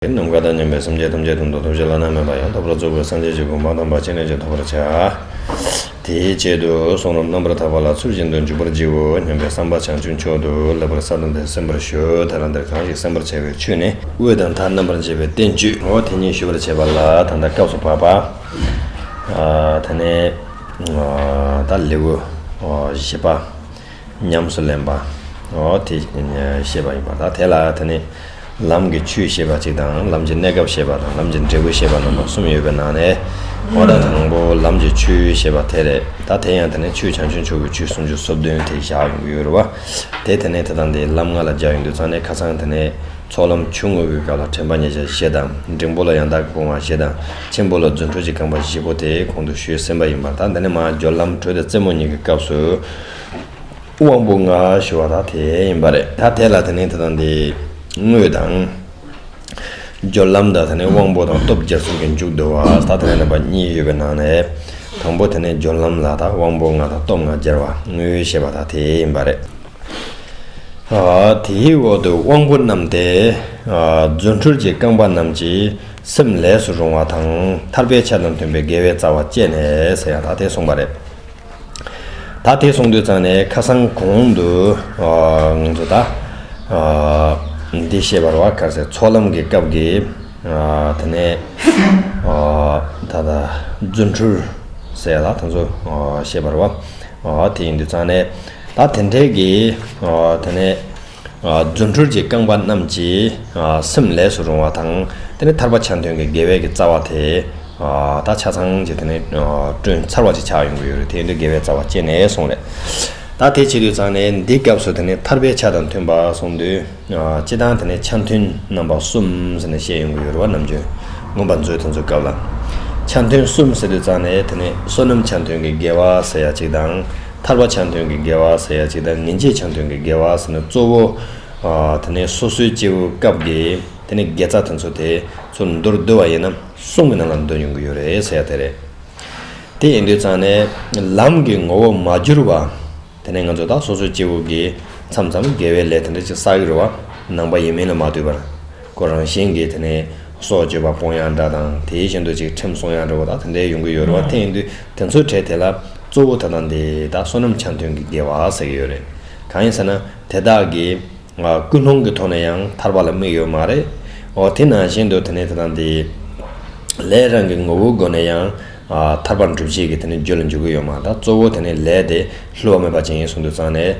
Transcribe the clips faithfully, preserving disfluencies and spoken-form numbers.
ནམ་མཁའ་དང་མཉམ་པའི་སེམས་ཅན་ཐམས་ཅད་དོན་དུ་ཐོབ་བྱ་བླ་ན་མེད་པ་ཡང་དག་པར་རྫོགས་པའི་སངས་རྒྱས་ཀྱི་གོ་འཕང་དམ་པ་ཅི་ནས་ཀྱང་ཐོབ་པར་བྱ། དེའི་ཆེད་དུ་གསུང་རབ་རྣམ་པར་དག་པ་ལ་ཚུལ་བཞིན་དུ་འཇུག་པར་བགྱིའོ་སྙམ་པའི་བསམ་པ་བྱང་ཆུབ་མཆོག་ཏུ་སླེབས་པར་ས་དང་དེར་གསན་པར་ཞུ། ད་རང་དེར་གང་ཞིག་གསན་པར་བྱ་བའི་ཆོས་ནི། དབུས་དང་མཐའ་རྣམ་པར་འབྱེད་པའི་བསྟན་བཅོས་འོ་དེ་ཉིད་ཞུ་བར་བྱེད་པ་ལ་ད་ལྟ་སྐབས་སུ་བབ་པ། ཨ་དེ་ནས་ཨ་ད་ལེའུ་ཨ་བཞི་པ། ཉམས་སུ་ལེན་པ། འོ་དེ་བཤད་པ་ཡིན་པ་དང་དེ་ལ་དེ་ནི་ལམ་གྱི་ཆོས་བཤད་པ་གཅིག་དང་ལམ་གྱི་གནས་སྐབས་བཤད་པ་དང་ལམ་གྱི་འབྲས་བུ་བཤད་པ་རྣམ་པ་གསུམ་ཡོད་པའི་ནང་ནས་འོ་ད་དང་པོ་ལམ་གྱི་ཆོས་བཤད་པ་དེ་རེད། ད་དེ་ཡང་དེ་ནི་ཆོས་བྱང་ཆུབ་མཆོག་གི་ཆོས་སུམ་ཅུ་སོ་བདུན་དེ་བཞག་ཡོང་གི་ཡོད་རེད་བ། དེ་དེ་ནི་དེ་དང་དེ་ལམ་ལྔ་ལ་སྦྱར་ཡོང་དུས་ཙང་ནས་ཁ་སང་དེ་ནི་ཚོགས་ལམ་ཆུང་ངུ་གི་སྐབས་ལ་དྲན་པ་ཉེར་བཞག་བཞི་དང་འབྲིང་པོ་ལ་ཡང་དག་སྤོང་བ་བཞི་དང་ཆེན་པོ་ལ་རྫུ་འཕྲུལ་གྱི་རྐང་པ་བཞི་པོ་དེ་གོང་དུ་ཞུས་ཟིན་པ་ཡིན་པ་དང་དེ་ནི་མ་སྦྱོར་ལམ་དྲོད་དང་རྩེ་མོ་གཉིས་ཀྱི་སྐབས་སུ། དབང་པོ་ལྔ་ཞུ་བ་དང་དེ་ཡིན་པ་རེད། ད་དེ་ལ་དེ་ནི་དེ་དང་དེ་དངོས་དང་། སྦྱོར་ལམ་དང་དེ་ནི་དབང་པོ་དང་སྟོབས་སྦྱར་ཚུལ་གྱི་མཇུག་བསྡུ་བ་ད་དེ་ནི་རྣམ་པ་གཉིས་ཡོད་པའི་ནང་ནས། དང་པོ་དེ་ནི་སྦྱོར་ལམ་ལ་ད་དབང་པོ་ལྔ་དང་སྟོབས་ལྔ་སྦྱར་བ་དངོས་ཞེས་པ་དང་དེ་ཡིན་པ་རེད། ཨ་དེའི་འོག་ཏུ་དབང་པོ་རྣམས་ཏེ། ཨ་རྫུ་འཕྲུལ་གྱི་རྐང་པ་རྣམས་ཀྱིས་སེམས་ལས་སུ་རུང་བ་དང་ཐར་པའི་ཆ་དང་མཐུན་པའི་དགེ་བའི་རྩ་བ་བཅད་ནས་ཟེར་ཡ་ད་དེ་གསུངས་པ་རེད། ད་དེ་གསུངས་དུས་ཙང་ནས་ཁ་སང་གོང་དུ་ཨ་ང་ཚོ་ད་ཨ་འདི་བཤད་པར་བ་ག་རེ་ཟེར་ཚོགས་ལམ་གྱི་སྐབས་ཀྱི་ཨ་དེ་ནས་ཨ་ད་ད་རྫུ་འཕྲུལ་ཟེར་ལ་དེ་ཚོ་ཨ་བཤད་པར་བ་ཨ་དེ་ཡིན་དུས་ཙང་ནས་ད་དེ་འདྲའི་གི་ཨ་དེ་ནས་ཨ་རྫུ་འཕྲུལ་གྱི་རྐང་པ་རྣམས་ཀྱིས་ཨ་སེམས་ལས་སུ་རུང་བ་དང་དེ་ནས་ཐར་པ་ཆ་མཐུན་གྱི་དགེ་བའི་གི་རྩ་བ་དེ་ཨ་ད་ཆ་ཚང་གི་དེ་ནས་ཨ་བསྐྲུན་ཚར་བ་ཅིག་ཆགས་ཡོང་གི་ཡོད་རེད། དེ་ཡིན་དུས་དགེ་བའི་རྩ་བ་བཅད་ནས་གསུངས་རེད། ད་དེ་བྱེད་དུས་ཙང་ནས་འདི་སྐབས་སུ་དེ་ནས་ཐར་པའི་ཆ་དང་མཐུན་པ་གསུངས་དུས། ཨ་སྤྱི་བཏང་དེ་ནས་ཆ་མཐུན་རྣམ་པ་གསུམ་ཟེར་ནས་བཤད་ཡོང་གི་ཡོད་རེད་བ། ནམ་རྒྱུན་མངོན་པ་མཛོད་དེ་ཚོའི་སྐབས་ལ། ཆ་མཐུན་གསུམ་ཟེར་དུས་ཙང་ནས་དེ་ནས་བསོད་ནམས་ཆ་མཐུན་གྱི་དགེ་བ་ཟེར་ཡ་གཅིག་དང་། ཐར་པ་ཆ་མཐུན་གྱི་དགེ་བ་ཟེར་ཡ་གཅིག་དང་། ཉིན་བྱེད་ཆ་མཐུན་གྱི་དགེ་བ་ཟེར་ནས་གཙོ་བོ། ཨ་དེ་ནས་སོ་སོའི་སྐྱེ་བོའི་སྐབས་ཀྱི་དེ་ནས་དགེ་རྩ་དེ་ཚོ་དེ་ཚོ་མདོར་བསྡུ་བ་ཡིན་ན་གསུམ་གྱི་ནང་ལ་འདུ་ཡོང་གི་ཡོད་རེད་ཟེར་ཡ་དེ་རེད། དེ་ཡིན་དུས་ཙང་ནས་ལམ་གྱི་ངོ་བོ་མ་གྱུར་བ། དེ་ནས་ང་ཚོ་ད་སོ་སོའི་སྐྱེ་བོ་གིས་མཚམས་མཚམས་དགེ་བའི་ལས་དེ་འདྲ་ཅིག་བསགས་ཀྱི་རེད་བ། ནང་པ་ཡིན་མིན་ལ་མ་ལྟོས་པར། ཁོ་རང་བཞིན་གྱིས་དེ་ནས་སྲོག་གཅོད་པ་སྤོང་ཡག་འདྲ་དང་དེའི་བཞིན་དུ་ཅིག་ཁྲིམས་སྲུང་ཡག་འདྲ་བོ་དང་དེ་འདྲའི་ཡོང་གི་ཡོད་རེད་བ། དེ་ཡིན་དུས་དེ་ཚོའི་གྲས་དེ་ལ་གཙོ་བོ་ད་ལྟ་འདི་ད་བསོད་ནམས་ཆ་མཐུན་གྱི་དགེ་བ་ཟེར་གྱི་ཡོད་རེད། གང་ཡིན་ཟེར་ན་དེ་དག་གིས། ཀུན་སློང་གི་ཐོག་ནས་ཡང་ཐར་པ་ལ་དམིགས་ཡོད་མ་རེད། འོ་དེ་ནང་བཞིན་དུ་དེ་ནས་དེ་དང་དེ། ལས་རང་གི་ངོ་བོའི་སྒོ་ནས་ཡང་། ཐར་པར་འགྲུབ་བྱེད་ཀྱི་དེ་ནས་རྒྱུ་ལ་འཇུག་གི་ཡོད་མ་རེད། གཙོ་བོ་དེ་ནས་ལས་དེ་བསླུ་བ་མེད་པ་ཅན་ཡིན་གསུངས་དུས་ཙང་ནས།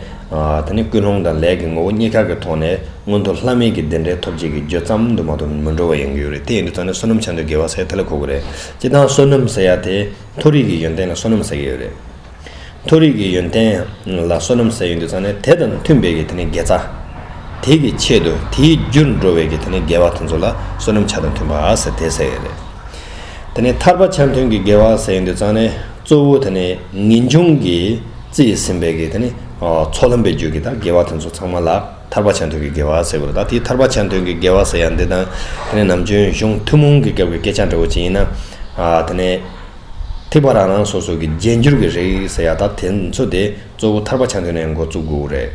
དེ་ནས་ཀུན་སློང་དང་ལས་ཀྱི་ངོ་བོ་གཉིས་ཀ་གི་ཐོག་ནས་མངོན་མཐོ་ལྷ་མིའི་གི་བདེ་འབྲས་ཐོབ་བྱེད་ཀྱི་རྒྱུ་ཙམ་དུ་མ་གཏོགས་མི་འགྲོ་བ་ཡིན་གྱི་ཡོད་རེད། དེ་ཡིན་དུས་ཙང་ནས་བསོད་ནམས་ཆ་མཐུན་དགེ་བ་ཟེར་དེ་ལ་གོ་གི་རེད། སྤྱིར་བཏང་བསོད་ནམས་ཟེར་ཡ་དེ་མཐོ་རིས་ཀྱི་ཡོན་ཏན་ལ་བསོད་ནམས་ཟེར་གྱི་ཡོད་རེད། མཐོ་རིས་ཀྱི་ཡོན་ཏན་ལ་བསོད་ནམས་ཟེར་ཡོང་དུས་ཙང་ནས་དེ་དང་མཐུན་པའི་གི་དེ་ནི་དགེ་རྩ། དེ་གི་ཆེད་དུ་དེའི་རྒྱུར་འགྲོ་བའི་གི་དེ་ནི་དགེ་བ་དེ་ཚོ་ལ་བསོད་ནམས་ཆ་དང་མཐུན་པ་ཟེར་དེ་ཟེར་ཡོད་རེད། དེ་ནི་ཐར་པ་ཆ་མཐུན་གྱི་དགེ་བ་ཟེར་ཡོང་དུས་ཙང་ནས་གཙོ་བོ་དེ་ནི་ངེས་འབྱུང་གི་རྩིས་ཟིན་པའི་གི་དེ་ནི་ཚོགས་ལམ་པའི་རྒྱུད་ཀྱི་ད་དགེ་བ་དེ་ཚོ་ཚང་མ་ལ་ཐར་པ་ཆ་མཐུན་གྱི་དགེ་བ་ཟེར་དགོས་རེད། ད་དེའི་ཐར་པ་ཆ་མཐུན་གྱི་དགེ་བ་ཟེར་ཡང་འདི་དང་དེ་ནི་ནམ་རྒྱུན་གཞུང་ཐུན་མོང་གི་སྐབས་ཀྱི་སྐད་ཆ་འདྲ་བོ་ཅིག་ཡིན་ན། དེ་ནི། ཐེག་པ་རང་རང་སོ་སོ་གི་རྗེས་འཇུག་གི་རིགས་ཟེར་ཡ་ད་དེ་ཚོ་དེ་གཙོ་བོ་ཐར་པ་ཆ་མཐུན་ནས་འགོ་བཙུགས་དགོས་རེད།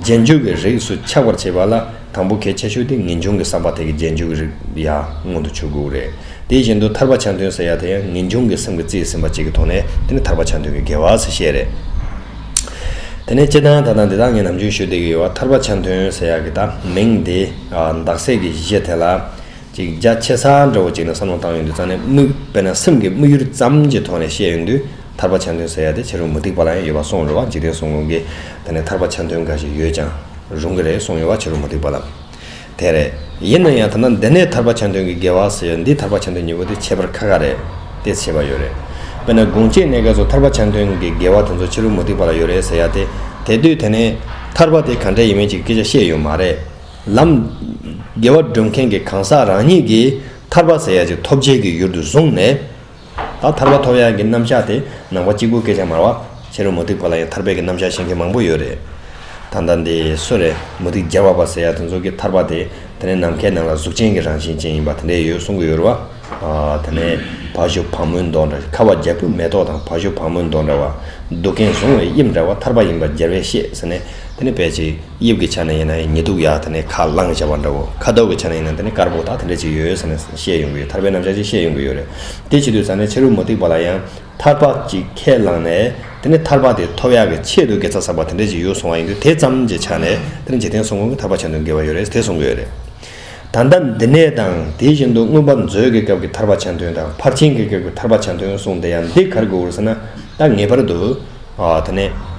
རྗེས་འཇུག་གི་རིགས་སུ་ཆགས་པར་བྱེད་པ་ལ་དང་པོ་གལ་ཆེ་ཤོས་དེ་ངེས་འབྱུང་གི་བསམ་པ་དེ་གི་རྗེས་འཇུག་གི་རིགས་ཡ་མངོན་དུ་གྱུར་དགོས་རེད། དེ་བཞིན་དུ་ཐར་པ་ཆ་མཐུན་ཟེར་ཡ་དེ་ཡང་ངེས་འབྱུང་གི་སེམས་ཀྱི་རྩིས་ཟིན་པ་གཅིག་གི་ཐོག་ནས་དེ་ནི་ཐར་པ་ཆ་མཐུན་གྱི་དགེ་བ་ཟེར་བཤད་རེད། དེ་ནས་སྤྱིར་བཏང་ད་ལྟ་འདི་དག་ངས་ནམ་རྒྱུན་ཞུ་བསྡད་ཀྱི་ཡོད་པ་ཐར་པ་ཆ་མཐུན་ཟེར་ཡ་གི་ད་མིང་འདི་འདག་སྲེད་ཀྱི་གཞི་དེ་ལ། ཅིག་རྒྱ་ཆེ་ས་འདྲ་བོ་ཅིག་ནས་བསམ་བློ་བཏང་ཡོང་དུས་ཙང་ནས་དམིགས་དཔེར་ན་སེམས་ཀྱི་དམིགས་ཡུལ་ཙམ་གྱི་ཐོག་ནས་བཤད་ཡོང་དུས་ཐར་པ་ཆ་མཐུན་ཟེར་ཡ་དེ་ཕྱི་རོལ་མུ་སྟེགས་པ་ལ་ཡང་ཡོད་པ་གསུངས་རེད་བ། འཇིག་རྟེན་གསུམ་མགོན་གྱིས་དེ་ནས་ཐར་པ་ཆ་མཐུན་འགའ་ཞིག་ཡོད་ཀྱང་རུང་གི་རེད་གསུངས་ཡོད་བ་ཕྱི་རོལ་མུ་སྟེགས་པ་ལ། དེ་རེད། ཡིན་ན་ཡང་ད་ལྟ་འདི་ནས་ཐར་པ་ཆ་མཐུན་གྱི་དགེ་བ་ཟེར་ཡ་འདི་ཐར་པ་ཆ་མཐུན་གཉིས་པོ་དེ་ཁྱད་པར་ཁ་ཁ་རེད། དེ་ཁྱད་པར་ཡོད་རེད། དཔེར་ན་དགོངས་གཅིག་གནས་སྐབས་སུ་ཐར་པ་ཆ་མཐུན་གྱི་དགེ་བ་དེ་ཚོ་ཕྱི་རོལ་མུ་སྟེགས་པ་ལ་ཡོད་རེད་ཟེར་ཡ་དེ་དེ་དུས་དེ་ནས་ཐར་པ་དེ་ག་འདྲ་ཡིན་མིན་གྱི་སྐད་ཆ་བཤད་ཡོད་མ་རེད། ལམ། དགེ་བ་སྒྲུབ་མཁན་གྱི་གང་ཟག་རང་ཉིད་ཀྱིས་ཐར་པ་ཟེར་ཡ་ཅིག་ཐོབ་བྱེད་ཀྱི་ཡུལ་དུ་བཟུང་ནས། ད་ཐར་པ་ཐོབ་ཡ་གི་རྣམ་གཞག་དེ་ནང་པ་གཅིག་པུའི་སྐད་ཆ་མ་རེད་བ། ཕྱི་རོལ་མུ་སྟེགས་པ་ལ་ཡང་ཐར་པའི་གི་རྣམ་གཞག་བཤད་མཁན་མང་པོ་ཡོད་རེད། ད་ལྟ་འདི་སུ་རེད་མུ་སྟེགས་རྒྱལ་བ་པ་ཟེར་ཡ་དེ་ཚོ་གིས་ཐར་པ་དེ་དེ་ནས་ནམ་མཁའི་ནང་ལ་གཟུགས་ཅན་གྱི་རང་བཞིན་ཅན་ཡིན་པ་དེ་འདྲས་ཡོད་གསུང་གི་ཡོད་རེད་བ། ཨ་དེ་ནས་བ་ཕྱུགས་བ་མོའི་མདོག་འདྲ་ཁ་བ་རྒྱལ་པོའི་མེ་ཏོག་དང་བ་ཕྱུགས་བ་མོའི་མདོག་འདྲ་བ། སྡུག་བསྔལ་བཟུང་བའི་དབྱིབས་འདྲ་བ་ཐར་པ་ཡིན་པ་རྒྱལ་བས་ཤེས་ཟེར་ནས། དེ་ནི་ཕལ་ཆེར་དབྱིབས་ཀྱི་ཆ་ནས་ཡིན་ན་ཡང་ཉི་གདུགས་ཡར་དེ་ནས་ཁ་རླངས་བྱ་བ་འདྲ་བོ། ཁ་དོག་གི་ཆ་ནས་ཡིན་ན་དེ་ནི་དཀར་པོ་དག་དེ་འདྲ་ཅིག་ཡོད་ཟེར་ནས་བཤད་ཡོང་གི་ཡོད། ཐར་པའི་རྣམ་གཞག་ཅིག་བཤད་ཡོང་གི་ཡོད་རེད། དེ་བྱེད་དུས་ཙང་ནས་ཕྱི་རོལ་མུ་སྟེགས་པ་ལ་ཡང་ཐར་པ་ཅིག་ཁས་བླངས་ནས་དེ་ནི་ཐར་པ་དེ་ཐོབ་ཡག་གི་ཆེད་དུ་དགེ་རྩ་བསགས་པ་དེ་འདྲ་ཅིག་ཡོད་སོང་བ་ཡིན་དུས། དེ་ཙམ་གྱི་ཆ་ནས་དེ་ནི་འཇིག་རྟེན་གསུམ་མགོན་གྱི་ཐར་པ་ཆ་མཐུན་དགེ་བ་ཡོད་རེད་ཟེར་གསུང་གི་ཡོད་རེད། ད་ལྟ་འདི་ནས་དང་དེ་བཞིན་དུ་མངོན་པ་མཛོད་ཀྱི་སྐབས་ཀྱི་ཐར་པ་ཆ་མཐུན་དང་ཕར་ཕྱིན་གྱི་སྐབས་ཀྱི་ཐར་པ་ཆ་མཐུན་གསུངས་དེ་ཡང་འདི་ག་རེ་དགོས་རེད་ཟེར་ན། ད་ངེས་པར་དུ་ཨ་དེ་ནས་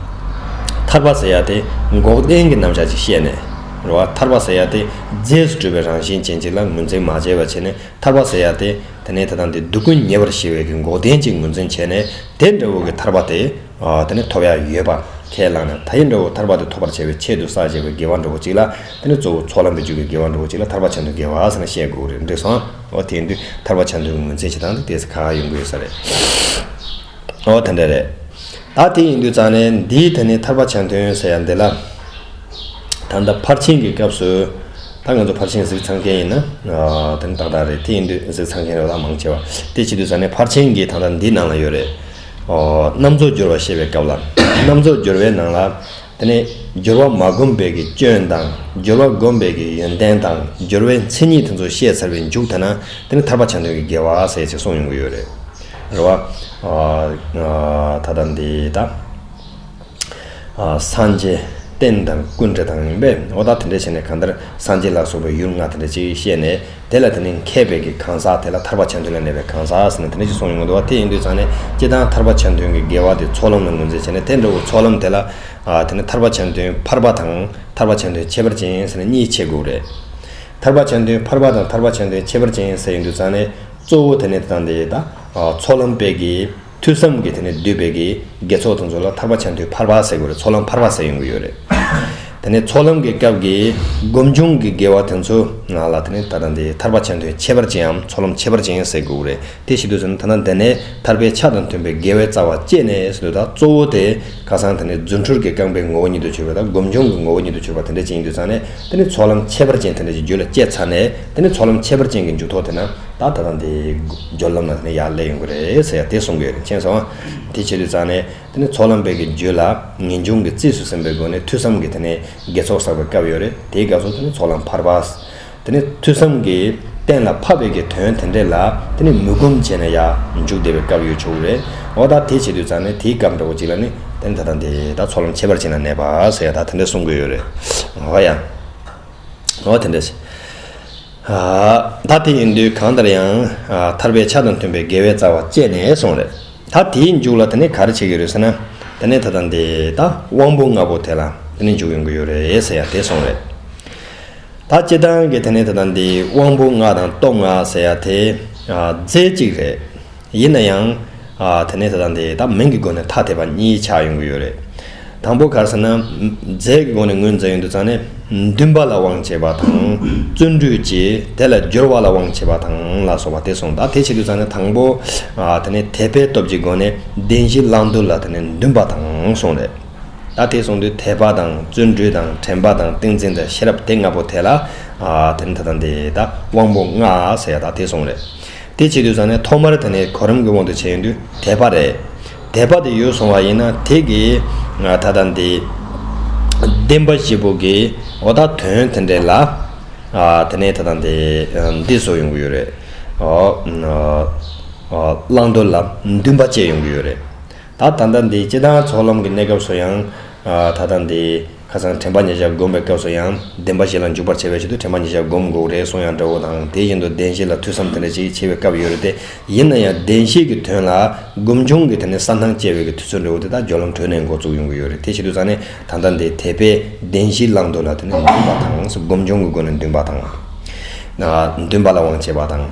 ཐར་པ་ཟེར་ཡ་དེ་འགོག་བདེན་གྱི་རྣམ་གཞག་ཅིག་བཤད་ནས་རེད་བ། ཐར་པ་ཟེར་ཡ་དེ་རྫས་སུ་གྲུབ་པའི་རང་བཞིན་ཅན་ཅིག་ལ་ངོས་འཛིན་མ་བྱས་པ་བྱས་ནས། ཐར་པ་ཟེར་ཡ་དེ་དེ་ནས་ད་ལྟ་འདི་སྡུག་ཀུན་ཉེ་བར་ཞི་བའི་གི་འགོག་བདེན་ཅིག་ངོས་འཛིན་བྱས་ནས། དེ་འདྲ་བོ་གི་ཐར་པ་དེ་ཨ་དེ་ནས་ཐོབ་ཡ་ཡོད་པ་ཁས་བླངས་ནས། ད་ཡིན་འདྲ་བོ་ཐར་པ་དེ་ཐོབ་པར་བྱ་བའི་ཆེད་དུ་བསགས་བྱས་པའི་དགེ་བ་འདྲ་བོ་ཅིག་ལ་དེ་ནས་གཙོ་བོ་ཚོགས་ལམ་པའི་རྒྱུ་གི་དགེ་བ་འདྲ་བོ་ཅིག་ལ་ཐར་པ་ཆ་མཐུན་དགེ་བ་ཟེར་ནས་བཤད་དགོས་རེད། འགྲིག་སོང་། འོ་དེ་ཡིན་དུས་ཐར་པ་ཆ་མཐུན་གྱི་ངོས་འཛིན་བྱེད་སྟངས་དེ་ཏོག་ཙམ་ཁག་ཡོང་གི་ཡོད་ས་རེད། འོ་དེ་འདྲ་རེད། ད་དེ་ཡིན་དུས་ཙང་ནས་འདིའི་དེ་ནས་ཐར་པ་ཆ་མཐུན་ཟེར་ཡ་འདི་ལ། ད་ལྟ་ཕར་ཕྱིན་གྱི་སྐབས་སུ། ད་ང་ཚོ་ཕར་ཕྱིན་གཟིགས་ཚར་མཁན་ཡིན་ན། ཨ་དེ་ནི་ཏག་ཏག་རེད། དེ་ཡིན་དུས་གཟིགས་ཚར་མཁན་རེད་བ། ད་མང་ཆེ་བ། དེ་བྱེད་དུས་ཙང་ནས་ཕར་ཕྱིན་གྱི་ད་ལྟ་འདི་ནང་ལ་ཡོད་རེད། ཨོ་རྣམ་རྫོགས་སྦྱོར་བ་བཤད་པའི་སྐབས་ལ། རྣམ་རྫོགས་སྦྱོར་བའི་ནང་ལ། དེ་ནས་སྦྱོར་བ་མ་བསྒོམས་པའི་གི་སྐྱོན་དང་། སྦྱོར་བ་བསྒོམས་པའི་གི་ཡོན་ཏན་དང་། སྦྱོར་བའི་མཚན་ཉིད་དེ་ཚོ་བཤད་ཚར་བའི་མཇུག་དེ་ན། དེ་ནི་ཐར་པ་ཆ་མཐུན་གྱི་དགེ་བ་ཟེར་ཅིག་གསུངས་ཡོང་གི་ཡོད་རེད། རེད་བ། ཨ་ཨ་ད་ལྟ་འདི་ད། ཨ་སངས་རྒྱས་རྟེན་དང་ཀུན་འབྲེལ་དང་ཡིན་པས། འོ་ད་དེ་འདྲ་བྱས་ནས་གང་ལྟར་སངས་རྒྱས་ལ་སོགས་པའི་ཡུལ་ལྔ་དེ་འདྲ་ཅིག་བཤད་ནས། དེ་ལ་དེ་ནི་མཁས་པའི་གི་གང་ཟག་དེ་ལ་ཐར་པ་ཆ་མཐུན་ལ་གནས་པའི་གང་ཟག་ཟེར་ནས་དེ་འདྲ་ཅིག་གསུངས་ཡོང་གི་འདུག་བ། དེ་ཡིན་དུས་ཙང་ནས་སྤྱིར་བཏང་ཐར་པ་ཆ་མཐུན་གྱི་དགེ་བ་དེ་ཚོགས་ལམ་ལ་ངོས་འཛིན་བྱས་ནས། དེ་འདྲ་བོ་ཚོགས་ལམ་དེ་ལ་ཨ་དེ་ནི་ཐར་པ་ཆ་མཐུན་ཕར་པ་དང་ཐར་པ་ཆ་མཐུན་ཁྱད་པར་ཅན་ཟེར་ནས་གཉིས་ཕྱེ་དགོས་རེད། ཐར་པ་ཆ་མཐུན་ཕར་པ་དང་ཐར་པ་ཆ་མཐུན་ཁྱད་པར་ཅན་ཟེར་ཡོང་དུས་ཙང་ནས། གཙོ་བོ་དེ་ནི་ད་ལྟ་འདི་ད་ཨ་ཚོགས་ལམ་པའི་གི་ཐོས་བསམ་གྱིས་དེ་ནས་བསྡུས་པའི་གི་དགེ་ཚོགས་དེ་ཚོ་ལ་ཐར་པ་ཆ་མཐུན་ཕར་པ་ཟེར་དགོས་རེད། ཚོགས་ལམ་ཕར་པ་ཟེར་ཡོང་གི་ཡོད་རེད། དེ་ནས་ཚོགས་ལམ་གྱི་སྐབས་ཀྱི་སྒོམ་བྱུང་གི་དགེ་བ་དེ་ཚོ་ནང་ལ་དེ་ནས་ད་ལྟ་འདི་ཐར་པ་ཆ་མཐུན་ཁྱད་པར་ཅན་ནམ་ཚོགས་ལམ་ཁྱད་པར་ཅན་ཟེར་དགོས་རེད། དེ་བྱེད་དུས་ཙང་ད་ལྟ་འདི་ནས་ཐར་པའི་ཆ་དང་མཐུན་པའི་དགེ་བའི་རྩ་བ་བཅད་ནས་ཟེར་དུས། ད་གཙོ་བོ་དེ་ཁ་སང་དེ་ནས་རྫུ་འཕྲུལ་གྱི་རྐང་པའི་ངོ་བོ་ཉིད་དུ་གྱུར་པ་དང་སྒོམ་བྱུང་གི་ངོ་བོ་ཉིད་དུ་གྱུར་པ་དེ་འདྲ་ཅིག་ཡིན་དུས་ཙང་ནས། དེ་ནས་ཚོགས་ལམ་ཁྱད་པར་ཅན་དེ་འདྲ་ཅིག་རྒྱུད་ལ་སྐྱེས་ཚར་ནས། དེ་ནས་ཚོགས་ལམ་ཁྱད་པར་ཅན་གྱི་མཇུག་ཐོགས་དེ་ན། ད་ད་ལྟ་འདི་སྦྱོར་ལམ་ལ་དེ་ནས་ཡར་སླེབས་ཡོང་གི་རེད་ཟེར་ཡ་དེ་གསུང་གི་ཡོད་རེད། མཁྱེན་སོང་ཨ། དེ་བྱེད་དུས་ཙང་ནས་དེ་ནས་ཚོགས་ལམ་པའི་གི་རྒྱུད་ལ་ངེས་འབྱུང་གི་རྩིས་སུ་ཟིན་པའི་སྒོ་ནས་ཐོས་བསམ་གྱི་དེ་ནས་དགེ་ཚོགས་བསགས་པའི་སྐབས་ཡོད་རེད། དེའི་སྐབས་སུ་དེ་ནས་ཚོགས་ལམ་ཕར་པ། དེ་ནས་ཐོས་བསམ་གྱིས་གཏན་ལ་ཕབ་པའི་གི་དོན་དེ་འདྲས་ལ་དེ་ནས་མུན་སྒོམ་བྱས་ནས་ཡར་འཇུག་བསྡད་པའི་སྐབས་ཡོད་ཆོག་གི་རེད། འོ་ད་དེ་བྱེད་དུས་ཙང་ནས་དེའི་སྐབས་འདྲ་བོ་ཅིག་ལ་ནི་དེ་ནས་ད་ལྟ་འདི་ད་ཚོགས་ལམ་ཁྱད་པར་ཅན་ལ་གནས་པ་ཟེར་ཡ་ད་དེ་འདྲས་གསུང་གི་ཡོད་རེད། འོ་ཡ། འོ་དེ་འདྲས། ཨ་ད་དེ་ཡིན་དུས་གང་ལྟར་ཡང་ཨ་ཐར་པའི་ཆ་དང་མཐུན་པའི་དགེ་བའི་རྩ་བ་བཅད་ནས་གསུངས་རེད། ད་དེའི་མཇུག་ལ་དེ་ནས་ག་རེ་བྱེད་ཀྱི་རེད་ཟེར་ན། དེ་ནས་ད་ལྟ་འདི་ད་དབང་པོ་ལྔ་པོ་དེ་ལ་དེ་ནས་འཇུག་ཡོང་གི་ཡོད་རེད་ཟེར་ཡ་དེ་གསུངས་རེད། ད་སྤྱིར་བཏང་གི་དེ་ནས་ད་ལྟ་འདི་དབང་པོ་ལྔ་དང་སྟོབས་ལྔ་ཟེར་ཡ་དེ་ཨ་རྫས་གཅིག་རེད། ཡིན་ན་ཡང་ཨ་དེ་ནས་ད་ལྟ་འདི་ད་མིང་གི་སྒོ་ནས་ཐ་དད་པ་གཉིས་ཆགས་ཡོང་གི་ཡོད་རེད། དང་པོ་ག་རེ་ཟེར་ན། རྫས་ཀྱི་སྒོ་ནས་ངོས་འཛིན་ཡོང་དུས་ཙང་ནས། འདུན་པ་ལ་དབང་བྱེད་པ་དང་བརྩོན་འགྲུས་ཀྱིས་དེ་ལ་སྦྱོར་བ་ལ་དབང་བྱེད་པ་དང་ལ་སོགས་པ་དེ་གསུངས། ད་དེ་བྱེད་དུས་ཙང་ནས་དང་པོ་ཨ་དེ་ནས་དད་པའི་སྟོབས་ཀྱི་སྒོ་ནས་བདེན་བཞི་བླང་དོར་ལ་དེ་ནས་འདུན་པ་དང་གསུངས་རེད། ད་དེ་གསུངས་དུས་དད་པ་དང་བརྩོན་འགྲུས་དང་དྲན་པ་དང་ཏིང་འཛིན་དང་ཤེས་རབ་དེ་ལྔ་པོ་དེ་ལ་ཨ་དེ་ནས་ད་ལྟ་འདི་ད་དབང་པོ་ལྔ་ཟེར་ཡ་ད་དེ་གསུངས་རེད། དེ་བྱེད་དུས་ཙང་ནས་ཐོག་མར་དེ་ནས་གོ་རིམ་གྱི་དབང་དུ་བྱས་ཡོང་དུས་དད་པ་རེད། དད་པ་དེ་ཡོད་སོང་བ་ཡིན་ན་དེ་གི་ད་ལྟ་འདི་བདེན་པ་བཞི་པོ་གི་འོ་ད་དོན་དེ་འདྲས་ལ་ཨ་དེ་ནས་ད་ལྟ་འདི་འདི་བཟོ་ཡོང་གི་ཡོད་རེད། ཨོ་ཨོ་བླང་དོར་ལ་འདུན་པ་སྐྱེ་ཡོང་གི་ཡོད་རེད། ད་ད་ལྟ་འདི་སྤྱིར་བཏང་ཚོགས་ལམ་གྱི་གནས་སྐབས་སུ་ཡང་ཨ་ད་ལྟ་འདི། ཁ་སང་དྲན་པ་ཉེར་བཞག་སྒོམ་པའི་སྐབས་སུ་ཡང་བདེན་པ་བཞི་ལ་འཇུག་པར་བྱེད་པའི་ཆེད་དུ་དྲན་པ་ཉེར་བཞག་སྒོམ་དགོས་རེད་གསུང་ཡང་འདྲ་བོ་དང་། དེ་བཞིན་དུ་བདེན་བཞི་ལ་ཐོས་བསམ་དེ་འདྲ་ཅིག་བྱེད་པའི་སྐབས་ཡོད་རེད་དེ། ཡིན་ན་ཡང་བདེན་བཞི་གི་དོན་ལ་སྒོམ་བྱུང་གི་དེ་ནས་གསལ་སྣང་སྐྱེ་བའི་གི་དུས་ཚོད་འདྲ་བོ་དེ་དག་སྦྱོར་ལམ་གྲོལ་ནས་འགོ་བཙུགས་ཡོང་གི་ཡོད་རེད། དེ་བྱེད་དུས་ཙང་ནས་ད་ལྟ་འདི་དད་པས་བདེན་བཞིའི་བླང་དོར་ལ་དེ་ནས་འདུན་པ་དང་། སྒོམ་བྱུང་གི་སྒོ་ནས་འདུན་པ་དང་། ཨ་འདུན་པ་ལ་དབང་བྱེད་པ་དང་།